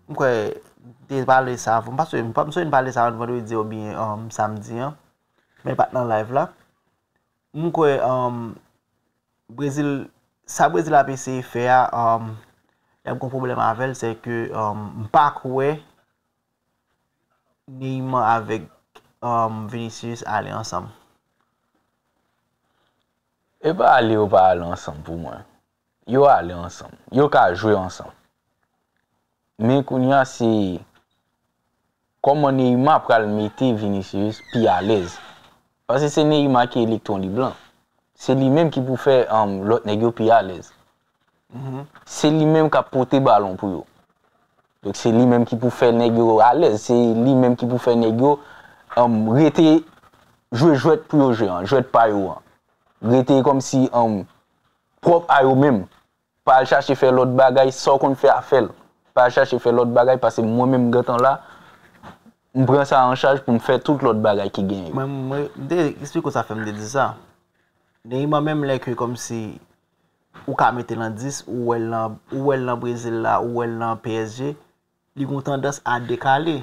m kwè, m te pale sa, m pa sonje, m pa sonje m pale sa vandredi oubyen um, samdi an, men l pa t nan live la. M kwè um, Brezil, sa Brezil ap eseye fè a, um, y ap gen pwoblèm avè l, se ke um, m pa kwè Neymar avèk um, Vinicius ale ansanm. E pa ale yo pa ale ansanm pou mwen. Yo ale ansanm. Yo ka jwe ansanm. Men kounye a se kòman Neymar pral mete Vinicius pi alèz. Paske se Neymar ki elektwon lib lan. Se li menm ki pou fè um, lòt nèg yo pi alèz. Se li menm k ap pote balon pou yo. Donk se li menm ki pou fè nèg yo alèz, se li menm ki pou fè nèg yo um, rete jwe jwèt pou yo jwe an, jwèt pa yo an. Rete kòmsi um, pwòp a yo menm. Pa al chache fè lòt bagay, sa w konn fè a fè l. Pa al chache fè lòt bagay, paske mwen menm m gentan la, m pran sa an chaj pou m fè tout lòt bagay ki genyen yo. Mwen, mwen, m te eksplike w sa fè m te di sa. Neymar menm lè ke kòmsi ou ka mete l an dis, ou wè l nan, ou wè l nan Brezil la, ou wè l nan P S G, li gen yon tandans a dekale.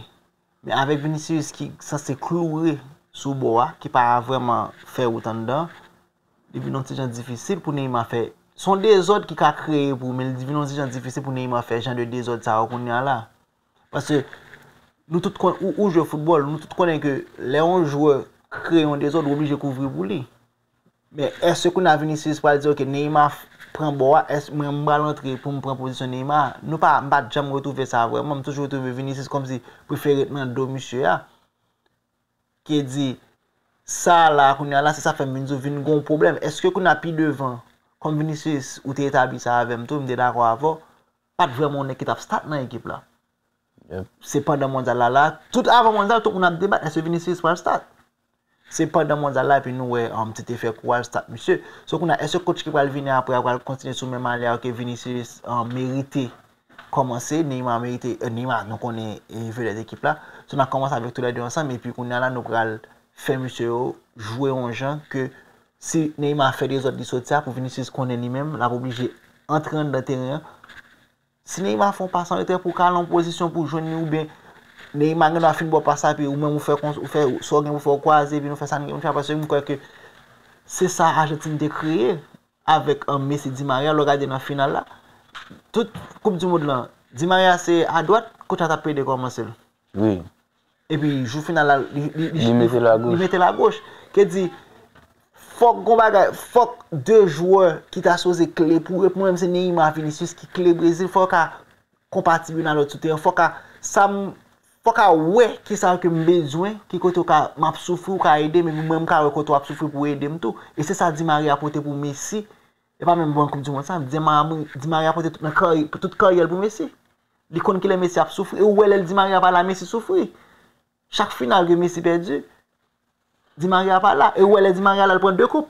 Men avèk Vinicius ki sanse kloure sou bò a, ki pa vrèman fè wout anndan, li vin yon ti jan difisil pou Neymar fè. Se yon dezòd ki ka kreye pou ou, men li vin yon ti jan difisil pou Neymar fè jan de dezòd sa yo kounye a la. Paske nou tout konn, ou, ou jwe foutbòl, nou tout konnen ke lè yon jwè kreye yon dezòd, ou oblije kouvri pou li. Men èske kounye a Vinicius pral di, oke, Neymar pran bò a, èske mwen m pral antre pou m pran pozisyon Neymar? Nou pa, m pa t janm retwouve sa vrèman, m toujou retwouve Vinicius kòmsi prefere ret nan do misye a. Ki di, sa la kounye a la, se sa fè m vin di w vin gen yon pwoblèm. Èske kounye a pi devan, kòm Vinicius, ou te etabli sa avè m tou, m te dakò avè w, pa t vrèman yon nèg ki t ap start nan ekip la. Se pandan mondyal la, la, tout avan mondyal, tout moun ap debat, èske Vinicius pral start? Se pandan mondyal la, epi nou wè, um, Tite fè kouwaj, stat misye. So, kounye a, èske coach ki pral vini apre a pral kontinye sou menm ale a, ke Vinicius, um, merite kòmanse, Neymar merite, euh, Neymar, nou konnen, e vedèt ekip la. So, n a kòmanse avèk toulède ansanm, epi kounye a la, nou pral fè misye yo jwe yon jan ke si Neymar fè dezòd li soti a, pou Vinicius konnen li menm, l ap oblije antre anndan teren an. Si Neymar fè yon pas an retrè pou w ka al nan pozisyon pou w jwenn li, oubyen Neymar gen dwa fin ba w pas la, epi ou menm ou fè kon, ou fè sa w gen pou fè, ou kwaze, epi nou fè sa n gen pou n fè, paske m kwè ke se sa Ajantin te kreye avèk, um, Messi, Di Maria, lè w gade nan final la. Tout Koup di Mond lan, Di Maria se adwat, coach la t ap plede kòmanse l. Wi. Epi jou final la, li, li, li, Li mete l agoch. Li mete l agoch. Ke di, fòk gon bagay, fòk de jwè ki ta sipoze kle pou, pou mwen menm se Neymar, Vinicius ki kle Brezil, fòk yo ka konpatib youn a lòt sou teren, fòk yo ka, sa m, fòk yo ka wè kisa ke m bezwen, ki kote w ka, m ap soufri, ou ka ede m, epi mwen m ka wè kote w ap soufri pou w ede m tou. E se sa Di Maria pote pou Messi. E pa menm bon Koup di Mond sa, Di Maria, Di Maria pote tout nan karyè, tout karyè l pou Messi. Li konn kilè Messi ap soufri, e ou wè lè Di Maria pa la, Messi soufri. Chak final ke Messi pèdi, Di Maria pa la. E ou wè lè Di Maria la, l pran de koup.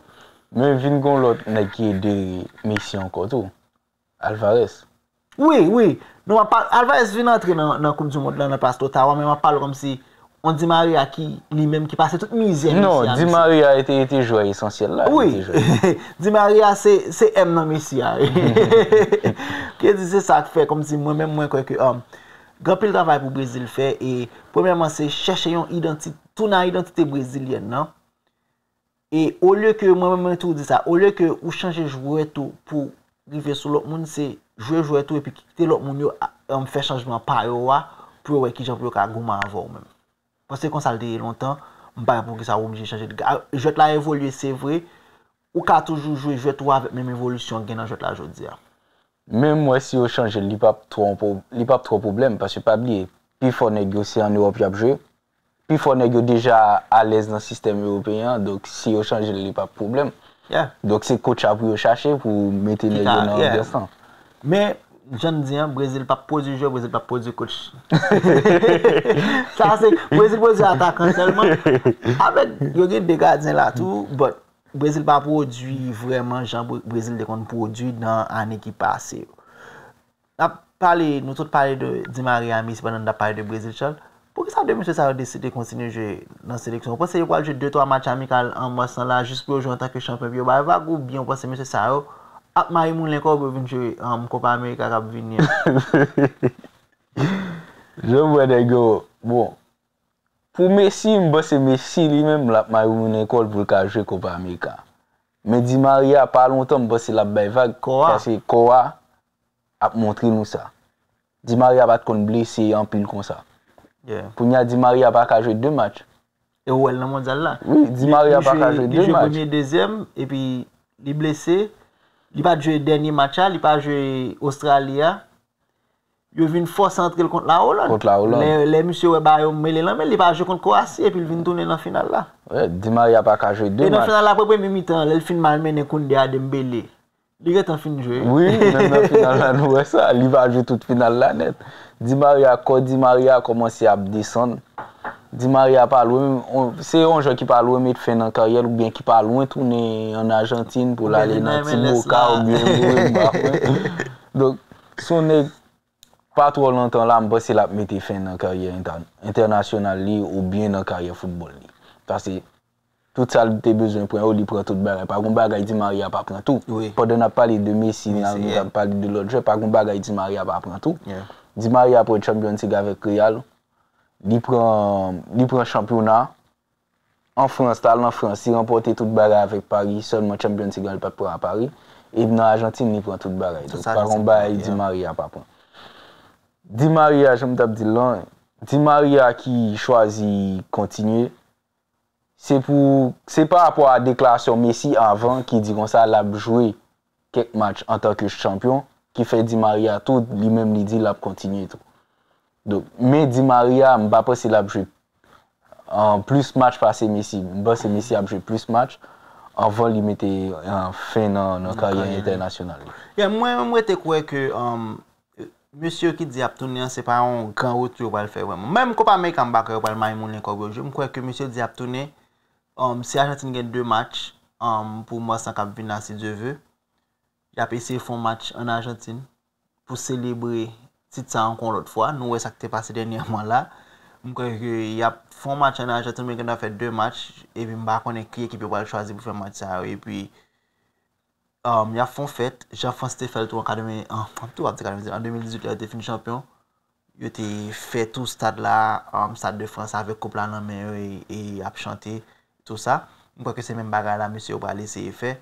Men vin gon lòt nèg ki ede Messi ankò tou. Alvarez. Wi, wi. Non, m ap pa, Alvarez vin antre nan, nan Koup di Mond lan nan plas Ottawa, men m ap pale kòmsi yon Di Maria ki, li menm, ki pase tout mizè Messi a. Non, Di Maria ete, ete jwè esansyèl la. Wi. Di Maria se, se M nan Messi a. Ke di se sa k fè kòmsi mwen menm mwen kwè ke, um, gen anpil travay pou Brezil fè e premyèman se chèche yon idantite, tounen a idantite brezilyèn nan. E olye ke, mwen menm mwen toujou di sa, olye ke ou chanje jwèt ou pou rive sou lòt moun, se jwe jwèt ou epi kite lòt moun yo a, um, fè chanjman pa yo a pou yo wè kijan pou yo ka goumen avè w menm. Paske konsa l te ye lontan, m pa wè poukisa w oblije chanje. Jwèt la evolye, se vre, ou ka toujou jwe jwèt ou avèk menm evolisyon k gen nan jwèt la jodi a. Men m wè si yo chanje l, li p ap twò, li p ap twò pwoblèm, paske pa bliye, pifò nèg yo se an Ewòp y ap jwe, pifò nèg yo deja alèz nan sistèm ewopeyen an, donk si yo chanje l, li p ap pwoblèm. Donk se coach a pou yo chache pou mete nèg yo nan anbyans lan. Men, jan n di an, Brezil p ap pwodui jwè, Brezil p ap pwodui coach. Sa se, Brezil pwodui atakan sèlman. Avèk, yo gen de gadyen la tou, but Brezil pa pwodui vrèman jan Brezil te konn pwodui nan ane ki pase yo. N ap pale, nou tout pale de Di Maria, Messi pandan n t ap pale de Brezil, Charles. Poukisa de mesye sa yo deside kontinye jwe nan seleksyon? Ou panse yo pral jwe de twa match amikal an mas lan la jis pou yo jwe antanke chanpyon epi yo bay vag, oubyen ou panse mesye sa yo ap mare moulen kò pou yo vin jwe, um, Kopa Amerika k ap vini an? Jan m wè nèg yo, bon, pou Messi, m panse Messi li menm l ap mare moulen kò l pou l ka jwe Kopa Amerika. Men Di Maria pa lontan m panse l ap bay vag, paske kò a ap montre nou sa. Di Maria pa t konn blese anpil konsa. Kounye a Di Maria pa ka jwe de match. E ou wè l nan mondyal la. Wi, Di Maria pa ka jwe de match. Li jwe premye, dezyèm, epi li blese. Li pa t jwe dènye match la, li pa jwe Ostrali a. Yo vin fòse antre l kont la Oland. Kont la Oland. Lè, lè misye wè ba yo mele nan men l, li pa jwe kont Kwasi, epi l vin tounen nan final la. Wi, Di Maria pa ka jwe de match. E nan final la, apre premye mitan, lè l fin malmennen Koundé a Dembélé, li gentan fin jwe. Wi, menm nan final la, nou wè sa. Li pa jwe tout final la nèt. Di Maria, kò Di Maria kòmanse ap desann. Di Maria pa lwen, se yon jwè ki pa lwen met fen nan karyè l oubyen ki pa lwen tounen ann Ajantin pou l ale nan ti Boca oubyen Boca, m pa kwè. Donk, se yon nèg pa twò lontan la, m panse l ap mete fen nan karyè entènasyonal li oubyen nan karyè foutbòl li. Paske tout sa l te bezwen pran yo, li pran tout bagay. Pa gon bagay Di Maria pa pran tou. Pandan n ap pale de Messi, n ap pale de lòt jwè, pa gon bagay Di Maria pa pran tou. Di Maria pran Champions League avèk Real. Li pran, li pran chanpyona. An Frans, t al nan Frans, li ranpòte tout bagay avèk Paris, sèlman Champions League la li pa t pran a Paris. E nan Ajantin, li pran tout bagay. Donk, pa gon bagay Di Maria pa pran. Di Maria, jan m t ap di l lan, Di Maria ki chwazi kontinye, se pou, se pa rapò a deklarasyon Messi avan ki di konsa l ap jwe kèk match antanke chanpyon, ki fè Di Maria tou, li menm li di l ap kontinye tou. Donk, men Di Maria, m pa panse l ap jwe, euh, plis match pase Messi. M panse Messi ap jwe plis match anvan li mete, euh, fen nan, nan karyè entènasyonal li. Yeah, mwen, mwen rete kwè ke, um, mesye yo ki di y ap tounen an, se pa yon gran retou yo pral fè vrèman. Menm Kopa Amerika, m pa kwè yo pral mare moulen kò pou yo jwe. M kwè ke mesye yo di y ap tounen, Um, si Ajantin gen de match um, pou mwa sa k ap vin la, si Dye ve, y ap eseye fè yon match ann Ajantin pou selebre tit sa ankò yon lòt fwa. Nou wè sa k te pase dènyèman la. M kwè ke y ap fè yon match ann Ajantin, men gen dwa fè de match, epi m pa konnen ki ekip yo pral chwazi pou fè match sa yo. Epi, um, y ap fè yon fèt, jan Frans te fè l tou an katreven, an, tou ap di katreven, an de mil dizuit, lè yo te fin chanpyon. Yo te fè tou stad la, um, Stade de France, avèk koup la nan men yo e, e y ap chante, tou sa. M kwè ke se menm bagay la mesye yo pral eseye fè.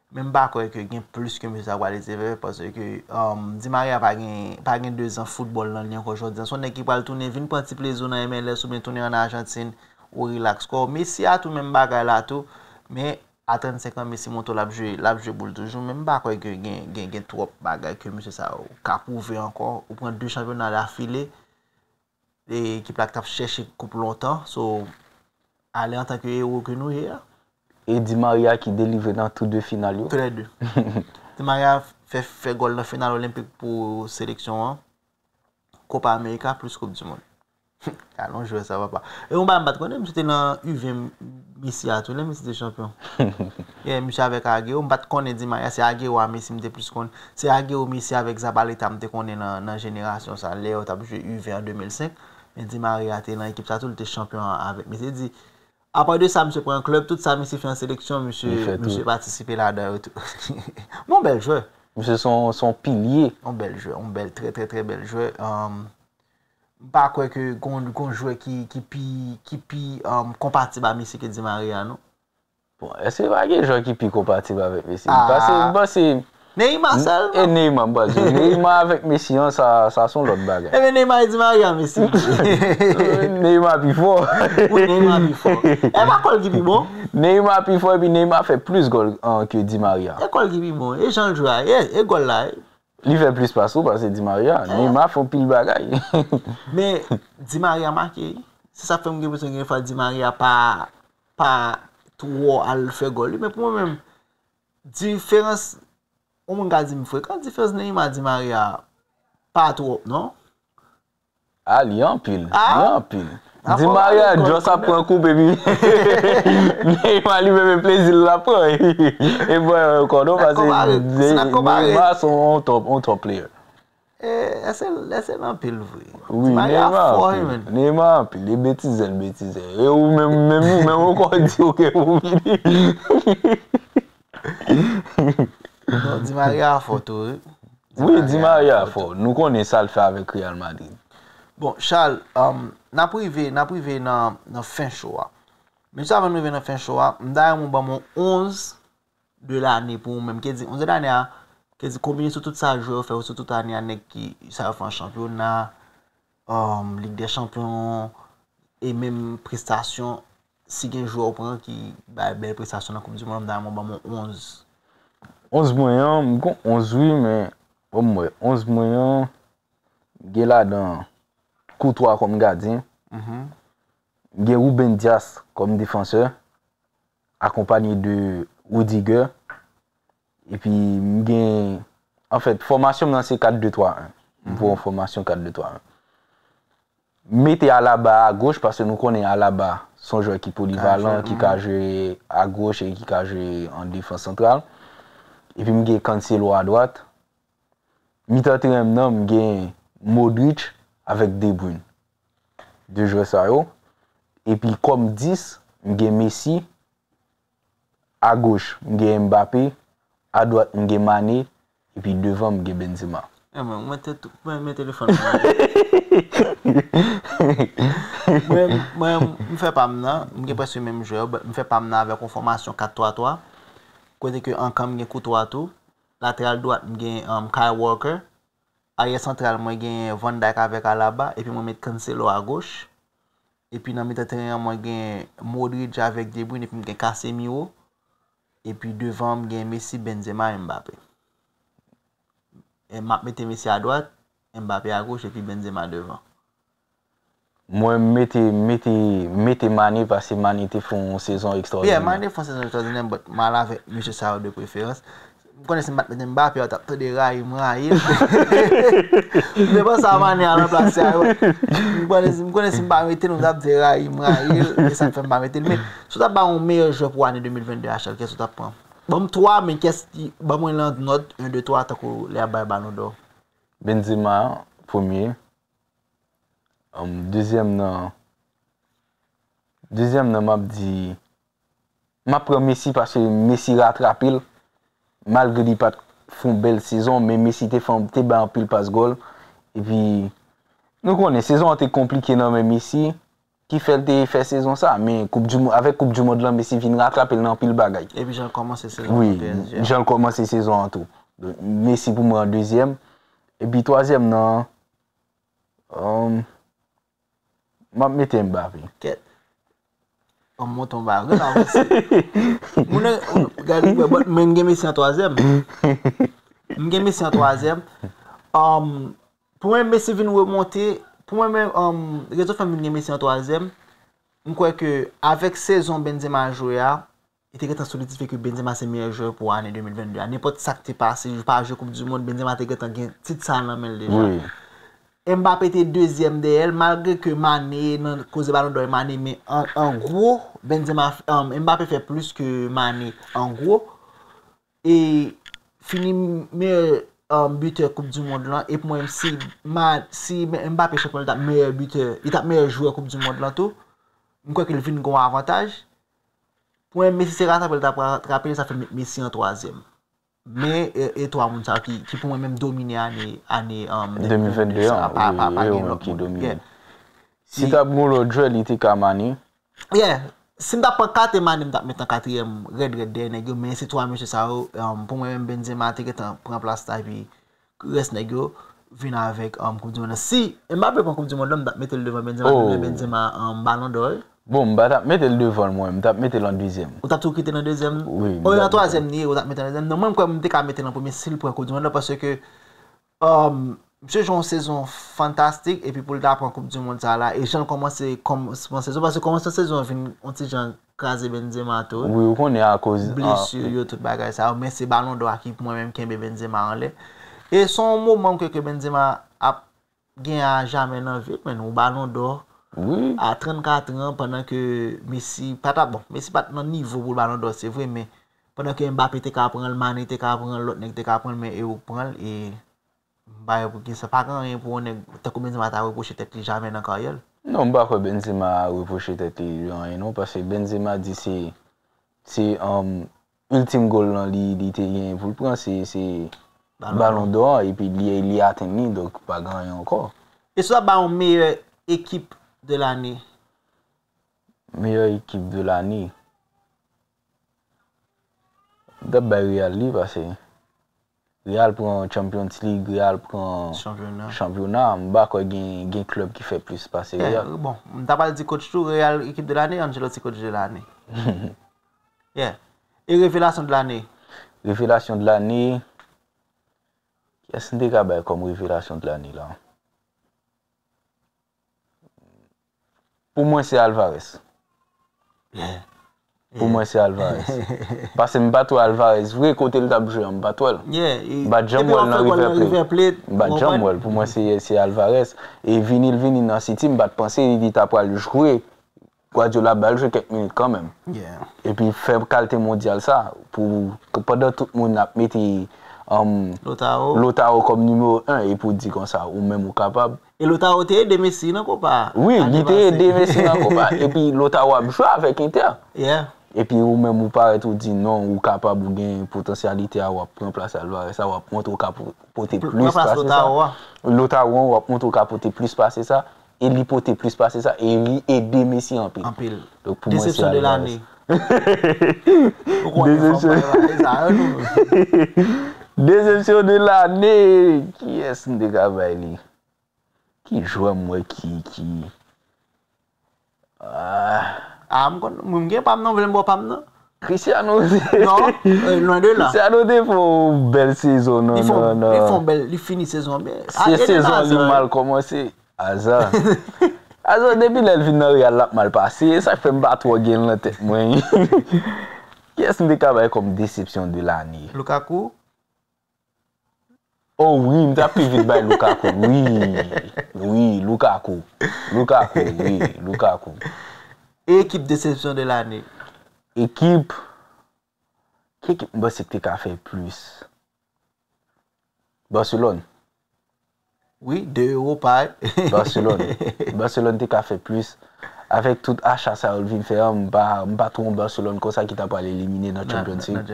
Men m pa kwè ke gen plis ke mesye sa pral eseye fè, paske, um, Di Maria pa gen, pa gen dezan foutbòl nan li ankò jodi a. Se yon nèg ki pral tounen vin pran ti plezi w nan M L S oubyen tounen ann Ajantin, ou rilaks kò w. Messi a tou menm bagay la tou, men a trannsenk an, Messi montre w l ap jwe, l ap jwe boul toujou, men m pa kwè ke gen, gen, gen twòp bagay ke mesye sa yo ka pwouve ankò. Ou pran de chanpyona dafile, e ekip la ki t ap chèche koup lontan. So, ale antanke ewo ke nou ye a. E Di Maria ki delivre nan tou de final yo. Tou lè de. Di Maria fè, fè gòl nan final olenpik pou seleksyon an. Copa America plis Coupe du Monde. Gade yon jwè sa, papa. E yon bagay m pa t konnen, misye te nan U ven Messi a tou, lè Messi te chanpyon. Yeah, misye avèk Agüero, m pa t konnen Di Maria, se Agüero a Messi m te plis konnen. Se Agüero, Messi avèk Zabaleta m te konnen nan, nan jenerasyon sa, lè yo t ap jwe U ven an de mil senk. Men Di Maria te nan ekip sa tou, li te chanpyon avèk Messi. Li di, apa de sa, misye pran klèb, tout sa misye fè an seleksyon, misye, misye patisipe ladan yo tou. Bon, bèl jwè. Misye se yon, se yon pilye. Yon bèl jwè, yon bèl, trè, trè, trè bèl jwè. Um, m pa kwè ke gon, gon jwè ki, ki pi, ki pi um, konpatib a Messi ke Di Maria, non. Bon, èske pa gen jwè ki pi konpatib avèk Messi? M panse, m panse Neymar sèlman. E Neymar, m pral di w. Neymar avèk Messi an, sa, sa se yon lòt bagay. Ebyen, Neymar e Di Maria Messi. Neymar pi fò. Wi, Neymar pi fò. E pa kò l ki pi bon? Neymar pi fò, epi Neymar fè plis gòl an, ke Di Maria. E kò l ki pi bon. E jan l jwe a, e, e gòl la. Li fè plis pas ou pase Di Maria. Neymar fè yon pil bagay. Men Di Maria make, wi. Se sa k fè m gen enpresyon gen fwa Di Maria pa, pa twò al fè gòl li. Men pou mwen menm, diferans, yon moun ka di m frekan, diferans Neymar Di Maria pa twòp, non? A, li anpil. Li anpil. Di Maria just ap pran koup epi Neymar li menm e plezi l ap pran. E bon, kòdon pase Neymar se yon top, yon top player. E, èske, èske l anpil vre? Wi, Neymar anpil. Neymar anpil. E betize l betize. E ou menm, menm ou menm ou kò di w ke ou vini. Non, Di Maria fò tou, wi. Wi, Di Maria fò. Nou konnen sa l fè avèk Real Madrid. Bon, Charles, um, n ap rive, n ap rive nan, nan fen show a. Men jis avan nou rive nan fen show a, m ta renmen w ban m yon onz de lane pou ou menm. Ke di, onz de lane a, ke di konbine sou tout sa jwè yo fè, sou tout ane a, nèg ki, sa yo fè an chanpyona, um, Lig dè Chanpyon, e menm prestasyon, si gen jwè ou pran ki bay bèl prestasyon nan Koup di Mond, m ta renmen w ban m yon onz. Onz mwen an, m gon onz wi, men, bon, m wè, onz mwen an, m gen ladan Courtois kòm gadyen, m gen Ruben Dias kòm defansè, akonpanye de Rudiger, epi m gen, anfèt, fòmasyon m nan se kat de twa en. M pran yon fòmasyon kat de twa en. M mete Alaba agoch, paske nou konnen Alaba se yon jwè ki polivalan, ki ka jwe agoch e ki ka jwe an defans santral. Epi m gen Cancelo adwat. Mitan teren m nan, m gen Modric avèk De Bruyne. De jwè sa yo. Epi kòm dis, m gen Messi. Agoch, m gen Mbappé. Adwat, m gen Mané. Epi devan, m gen Benzema. E mwen, mwen te tou, mwen, mwen telefòn mwen. Mwen, mwen, m fè pa m nan, m gen prèske menm jwè yo, but m fè pa m nan avèk yon fòmasyon kat twa twa. Kote ke an kan m gen Courtois tou. Lateral dwat, m gen, um, Kyle Walker. Aryè santral, mwen gen Van Dijk avèk Alaba, epi mwen met Cancelo agoch. Epi nan mitan teren an, mwen gen Modric avèk De Bruyne, epi m gen Casemiro. Epi devan, m gen Messi, Benzema, Mbappé. E m ap mete Messi adwat, Mbappé agoch, epi Benzema devan. Mwen, m mete, m mete, m mete Mané, paske Mané te fè yon sezon ekstwòdinè. Yeah, Mané fè yon sezon ekstwòdinè, but m al avèk mesye sa yo de preferans. M konnen si m pa t mete Mbappé, yo t ap tande rayi m, rayi l. M te panse a Mané a ranplase a yo. M konnen, m konnen si m pa mete l, yo t ap di rayi m, rayi l. E sa k fè m pa mete l. Men, si w t ap ba yon meyè jwè pou ane de mil vennde a, Achel, kiyès ou t ap pran? Ban m twa, men kiyès ki, ban mwen nan nòt en, de, twa, tankou lè y ap bay Balon dò. Benzema, premye. Um, dezyèm nan, dezyèm nan, m ap di, m ap pran Messi paske Messi ratrape l. Malgre li pa t fè yon bèl sezon, men Messi te fè, te bay anpil pas gòl. Epi, nou konnen, sezon an te konplike nan men Messi, ki fè l te fè sezon sa. Men koup di, avèk koup di mond lan, Messi vin ratrape l nan anpil bagay. Epi jan l kòmanse sezon an tou. Wi, jan l kòmanse sezon an tou. Donk, Messi pou mwen an dezyèm. Epi twazyèm nan, um, m ap mete Mbappé. Kèt. An monte yon bagay, avanse. Moun nan, gade, but, men m gen Messi an twazyèm. M gen Messi an twazyèm. Um, pou mwen, Messi vin remonte. Pou mwen menm, um, rezon fè m vin gen Messi an twazyèm. M kwè ke avèk sezon Benzema jwe a, li te gentan solidifye ke Benzema se meyè jwè pou ane de mil vennde a. Nenpòt sa k te pase, li pa jwe koup di mond, Benzema te gentan gen tit sa a nan men l deja. Mbappé te dezyèm dèyè l, malgre ke Mané, nan koze Balon dò, e Mané, men an, an gwo, Benzema, um, Mbappé fè plis ke Mané, an gwo. E fini meyè, um, bitè koup di mond lan. E pou mwen, si, Ma, si Mbappé chanpyon, li t ap meyè bitè, li t ap meyè jwè koup di mond lan tou. M kwè ke l vin gen yon avantaj. Pou mwen, Messi se ratrape l t ap ratrape l, sa fè m met Messi an twazyèm. Men, e, e twa moun sa yo ki, ki pou mwen menm domine ane, ane, um, de mil vennde an, pa, pa, pa gen lòt moun. Yeah. Si t ap gen lòt jwè, li te ka Mané. Yeah. Si m t ap pran kat e Mané, m t ap met an katriyèm rèd rèd dèyè nèg yo, men se twa mesye sa yo, um, pou mwen menm Benzema te gentan pran plas la, epi rès nèg yo vin avèk, um, koup di mond lan. Si Mbappé pran koup di mond lan, m t ap mete l devan Benzema, oh, men Benzema, um, Balon dò, wi. Bon, m pa t ap mete l devan l, mwen, m t ap mete l an dezyèm. Ou t ap tou kite l an dezyèm? Wi. Oh, an twazyèm li ye, ou t ap mete l an dezyèm. Non, mwen, m kwè m te ka mete l an premye si l pran koup di mond lan, paske, um, misye jwe yon sezon fantastik, epi pou l ta pran koup di mond sa la, e jan l kòmanse, kòmansman sezon, paske kòmansman sezon an vin yon ti jan kraze Benzema tou, wi. Wi, ou konnen akoz, ah, blesi yo, tout bagay sa yo, men se Balon dò a ki pou mwen menm kenbe Benzema anlè. E se yon moman ke, ke Benzema ap gen a jamè nan vi l, men yon Balon dò, wi, a trannkat an, pandan ke Messi pa t ap, bon, Messi pa t nan nivo pou l Balon dò, se vre, men pandan ke Mbappé te ka pran l, Mané te ka pran l, lòt nèg te ka pran l, men e ou k pran l, e m pa wè pou kisa, pa gen anyen pou yon nèg tankou Benzema ta repwoche tèt li jamè nan karyè l. Non, m pa kwè Benzema repwoche tèt li anyen non, paske Benzema di se, se, um, iltim gòl lan li, li te genyen pou l pran, se, se Balon dò an, epi li, li atenn li, donk pa gen anyen ankò. E si w ta ba yon meyè ekip de lane? Meyè ekip de lane? M t ap bay Real li, paske Real pran Champions League, Real pran chanpyona. Chanpyona, m pa kwè gen, gen klèb ki fè plis pase Real. Bon, m ta pral di coach tou, Real ekip de lane, Ancelotti coach de lane. Yeah. E revelasyon de lane? Revelasyon de lane, kiyès m te ka bay kòm revelasyon de lane la? Pou mwen, se Alvarez. Yeah. Pou mwen, se Alvarez. Paske m pa t wè Alvarez vre, kote l t ap jwe an, m pa t wè l. M pa t janm wè l nan River Plate. M pa t janm wè l. Pou mwen, se, se Alvarez. E vini l vini nan City, m pa t panse li ta pral jwe. Guardiola ba l jwe kèk minit kanmenm. Epi fè kalite mondyal sa, pou, pandan tout moun ap mete, um, Lautaro kòm nimewo en, epi w di konsa, ou menm ou kapab. E Lautaro te ede Messi nan kopa a. Wi, li te ede Messi nan kopa a. Epi Lautaro ap jwe avèk Inter. Epi ou menm ou parèt ou di non, ou kapab, ou gen potansyalite a, w ap pran plas Alvarez a, w ap montre w ka po-, pote plis pase sa. Lautaro an, w ap montre w ka pote plis pase sa. E li pote plis pase sa, e li ede Messi anpil. Anpil. Donk pou mwen, se Alvarez. Desepsyon de lane. Ou konnen fanm pa yo, se sa yo nou. Desepsyon de lane. Kiyès m te ka bay li? Ki jwè m wè ki, ki, ah. Ah, m konn, m gen pa m nan, vle m ba w pa m nan. Cristiano. Non, lwen de la. Cristiano te fè yon bèl sezon nan, nan, nan. Li fè yon bèl, li fini sezon an byen. Se sezon li mal kòmanse. Hazard. Hazard, depi lè l vin nan Real, l ap mal pase. E sa k fè m pa twò gen l nan tèt mwen. Kiyès m te ka bay kòm desepsyon de lane? Lukaku? Oh wi, m t ap pi vit bay Lukaku. Wi, wi, Lukaku. Lukaku, wi, Lukaku. Ekip desepsyon de lane. Ekip, ki ekip m panse ki te ka fè plis? Barcelone. Wi, de Europa. Barcelone. Barcelone te ka fè plis. Avèk tout acha sa yo l vin fè an, m pa, m pa twò yon Barcelone konsa ki ta pral elimine nan Champions League.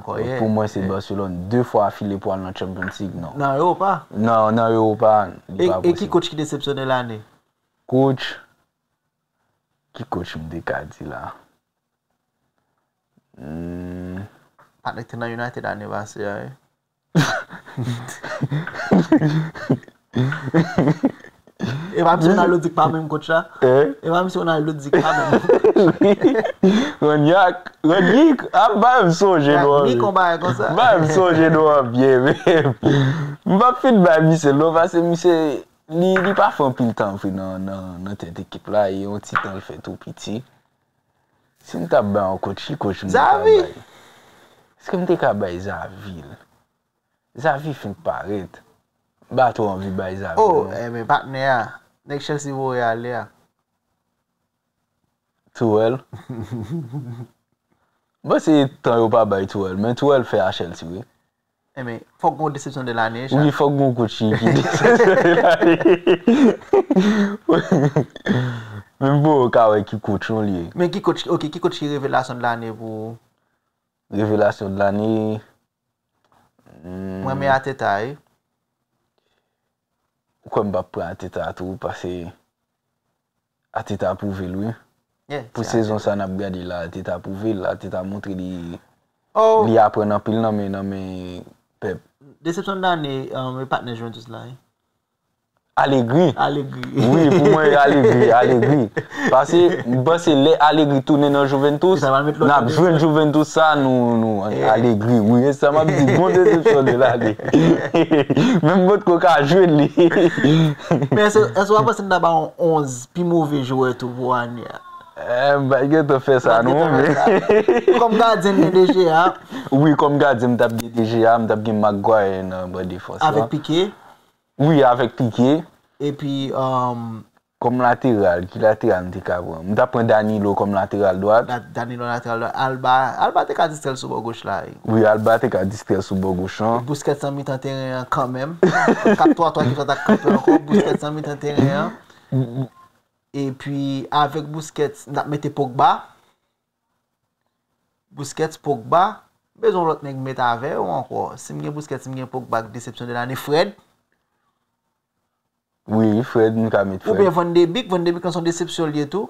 Pou mwen, se Barcelone. De fwa afile pou al nan Champions League, non. Nan Europa? Non, nan Europa, li pa posib. E ki coach ki desepsyone lane? Coach? Ki coach m te ka di la? Hmm. Patnè ki te nan United ane pase a, wi. E pa misye Ronaldo di k pa menm coach la? E pa misye Ronaldo di k pa menm coach? Rangnick, Rangnick, ap ba m sonje non an. Rangnick, yon bagay konsa. Ba m sonje non an byen, men m p ap fin bay misye l non, paske misye, li, li pa fè anpil tan vre nan, nan, nan tèt ekip la, e yon ti tan l fè tou piti. Si m t ap bay yon coach, ki coach m te ka bay? Èske m te ka bay Xavi l? Xavi fenk parèt. M pa twò anvi bay Xavi non. Oh, men patnè a, nèg Chelsea voye ale a. Tuchel. Bon, se tan yo pa bay Tuchel, men Tuchel fè a Chelsea, wi. Enben, fòk gon desepsyon de lane, Charles. Wi, fòk gon coach ki desepsyon de lane. Men m poko ka wè ki coach non li ye. Men ki coach, ok, ki coach ki revelasyon de lane pou ou? Revelasyon de lane. Hmm. Mwen renmen Arteta, wi. Ou kwè m p ap pran Arteta tou, paske Arteta pwouve l, wi. Pou sezon sa n ap gade la, Arteta pwouve l, Arteta montre li, li aprann anpil nan men, nan men Pep. Desepsyon de lane, um, e patnè Juventus la, wi. Allegri. Allegri. Wi, pou mwen, Allegri, Allegri. Paske, m panse lè Allegri tounen nan Juventus, n ap jwenn Juventus sa, nou, nou, Allegri. Wi, e sa m ap di, bon desepsyon de lane. Menm potko ka jwenn li. Men èske, èske w pa panse n ta ba yon onz pi move jwè tou pou ane a? Eh, m pa t gentan fè sa non, men. Kòm gadyen, gen De Gea. Wi, kòm gadyen, m t ap gen De Gea, m t ap gen Maguire nan ban defans lan. Avèk Piqué? Wi, avèk Piqué. Epi, um, kòm lateral, ki lateral m te ka pran? M t ap pran Danilo kòm lateral dwat. Danilo lateral dwat. Alba, Alba te ka distrè l sou bò goch la, wi. Wi, Alba te ka distrè l sou bò goch lan. Busquets nan mitan teren an kanmenm. Kat twa twa ki fè t ap kanpe ankò. Busquets nan mitan teren an. Epi, avèk Busquets, n ap mete Pogba. Busquets, Pogba, m bezwen yon lòt nèg m met avè yo ankò. Si m gen Busquets, si m gen Pogba, desepsyon de lane, Fred. Wi, Fred, m ka met Fred. Oubyen Van de Beek, Van de Beek lan se yon desepsyon l ye tou.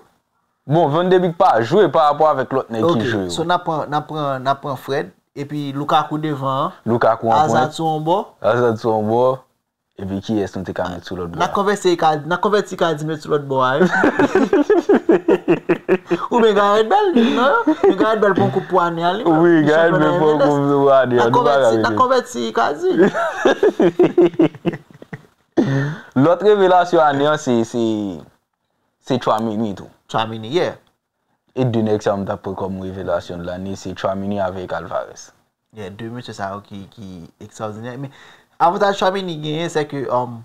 Bon, Van de Beek pa jwe pa rapò avèk lòt nèg ki jwe yo. Ok, so n ap pran, n ap pran, n ap pran Fred, epi Lukaku devan an. Lukaku an pwent. Hazard sou yon bò. Hazard sou yon bò. Epi kiyès nou te ka met sou lòt bò a? N a konvèti, n a konvèti Icardi met sou lòt bò a, wi. Oubyen Gareth Bale, non? Men Gareth Bale pran koup pou ane a, li menm. Wi, Gareth Bale pran koup pou ane a, nou pa ka rele. N a konvèti Icardi. Lòt revelasyon ane an, se, se, se Tchouaméni tou. Tchouaméni, yeah. E de nèg sa yo m t ap pran kòm revelasyon de lane, se Tchouaméni avèk Alvarez. Yeah, de mesye sa yo ki, ki ekstraòdinè. Men, avantaj Tchouaméni genyen, se ke, um,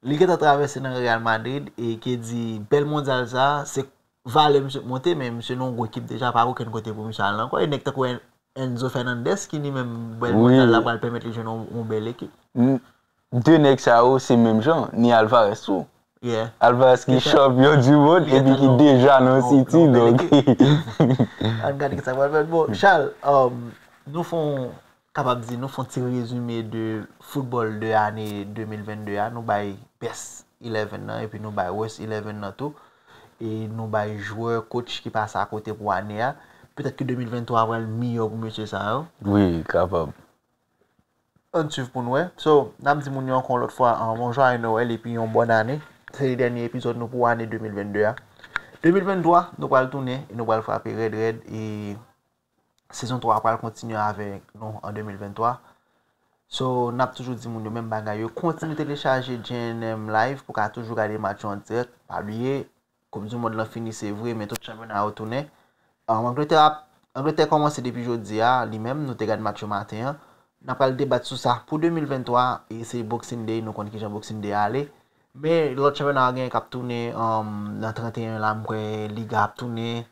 li gentan travèse nan Real Madrid, e ki di, bèl mondyal sa, se valè misye k monte, men misye nan yon gwo ekip deja, pa gen okenn kote pou misye al ankò. E nèg tankou Enzo Fernandez ki li menm bèl mondyal la pral pèmèt li jwenn yon, yon bèl ekip. De nèg sa yo se menm jan, ni Alvarez tou. Alvarez ki chanpyon di mond epi ki deja nan City, donk. Ann gade kisa k pral fèt. Bon, Charles, um, nou fè yon, kapab di, nou fè yon ti rezime de foutbòl de ane de mil vennde a. Nou bay best eleven nan epi nou bay worst eleven nan tou. E nou bay jwè, coach ki pase akote pou ane a. Petèt ke de mil venntwa a pral miyò pou mesye sa yo. Wi, kapab. Ann swiv pou n wè. So, n ap di moun yo ankò yon lòt fwa, um, yon jwaye Nwèl epi yon bòn ane. Se te dènye epizòd nou pou ane de mil vennde a. De mil venntwa, nou pral tounen e nou pral frape rèd rèd e sezon twa a pral kontinye avèk nou an de mil venntwa. So, n ap toujou di moun yo menm bagay yo. Kontinye telechaje J N M Live pou ka toujou gade match yo an dirèk. Pa bliye, Koup di mond lan fini, se vre, men tout chanpyona yo tounen. Um, Angletè ap, Angletè kòmanse depi jodi a, li menm, nou te gad match yo maten an. N ap pral debat sou sa pou de mil venntwa, e se Boxing Day, nou konn kijan Boxing Day ale. Men lòt chanpyona a genyen k ap tounen, um, nan trannteyen la, m kwè Liga ap tounen,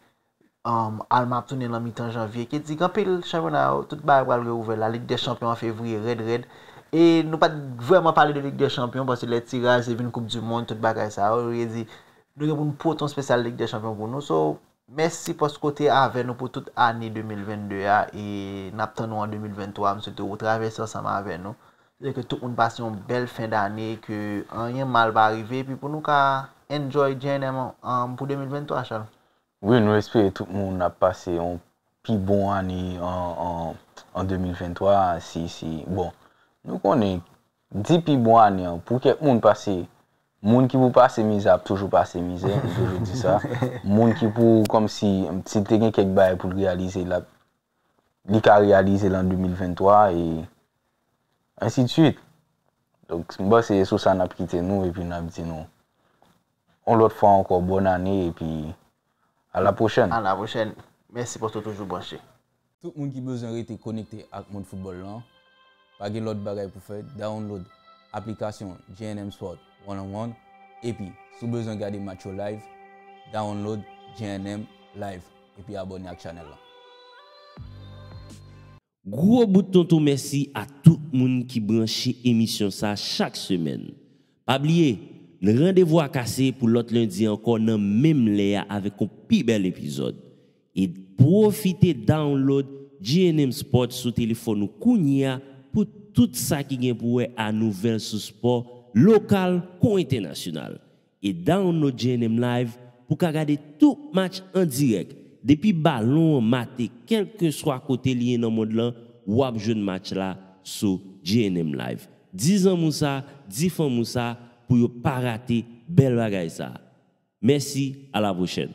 um, Alma ap tounen nan mitan janvye. Ki di gen anpil chanpyona yo, tout bagay pral reouvè. La Ligue des Champions an fevriye, rèd, rèd. E nou pa t vrèman pale de Ligue des Champions, paske lè tiraj, se vin Coupe du Monde, tout bagay sa yo. Yo di, nou gen pou n pote yon spesyal Ligue des Champions pou nou. So, mèsi paske w te avè nou pou tout ane de mil vennde a, e n ap tann ou an de mil venntwa. M swete ou travèse ansanm avè nou. Swete ke tout moun pase yon bèl fen dane, ke anyen mal pa rive, epi pou nou ka enjoy J N M, um, pou de mil venntwa, Charles. Wi, nou espere tout moun ap pase yon pi bon ane an, an, an de mil venntwa, si, si, bon, nou konnen, di pi bon ane an, pou kèk moun pase, moun ki pou pase mizè ap toujou pase mizè, m toujou di sa. Moun ki pou, kòmsi, si l te gen kèk bagay pou l reyalize, l ap, li ka reyalize l an de mil venntwa, e ensi de swit. Donk, m panse se sou sa n ap kite nou, epi n ap di nou, yon lòt fwa ankò, bòn ane, epi a la pwochèn. A la pwochèn. Mèsi paske w toujou branche. Tout moun ki bezwen rete konekte ak mond foutbòl lan, pa gen lòt bagay pou fè, download aplikasyon J N M Sport One on One, epi si w bezwen gade match yo live, download J N M Live, epi abòne ak chanèl lan. Gwo bout tonton mèsi a tout moun ki branche emisyon sa chak semèn. Pa bliye, n randevou a kase pou lòt lendi ankò nan menm lè a avèk yon pi bèl epizòd. E pwofite download J N M Sport sou telefòn ou kounye a pou tout sa ki gen pou wè a nouvèl sou spò lokal kon entènasyonal. E download J N M Live pou ka gade tout match an dirèk. Depi balon an mate, kèlkeswa kote li ye nan mond lan, w ap jwenn match la sou J N M Live. Di zanmi w sa, di fanmi w sa pou yo pa rate bèl bagay sa. Mèsi, a la pwochèn.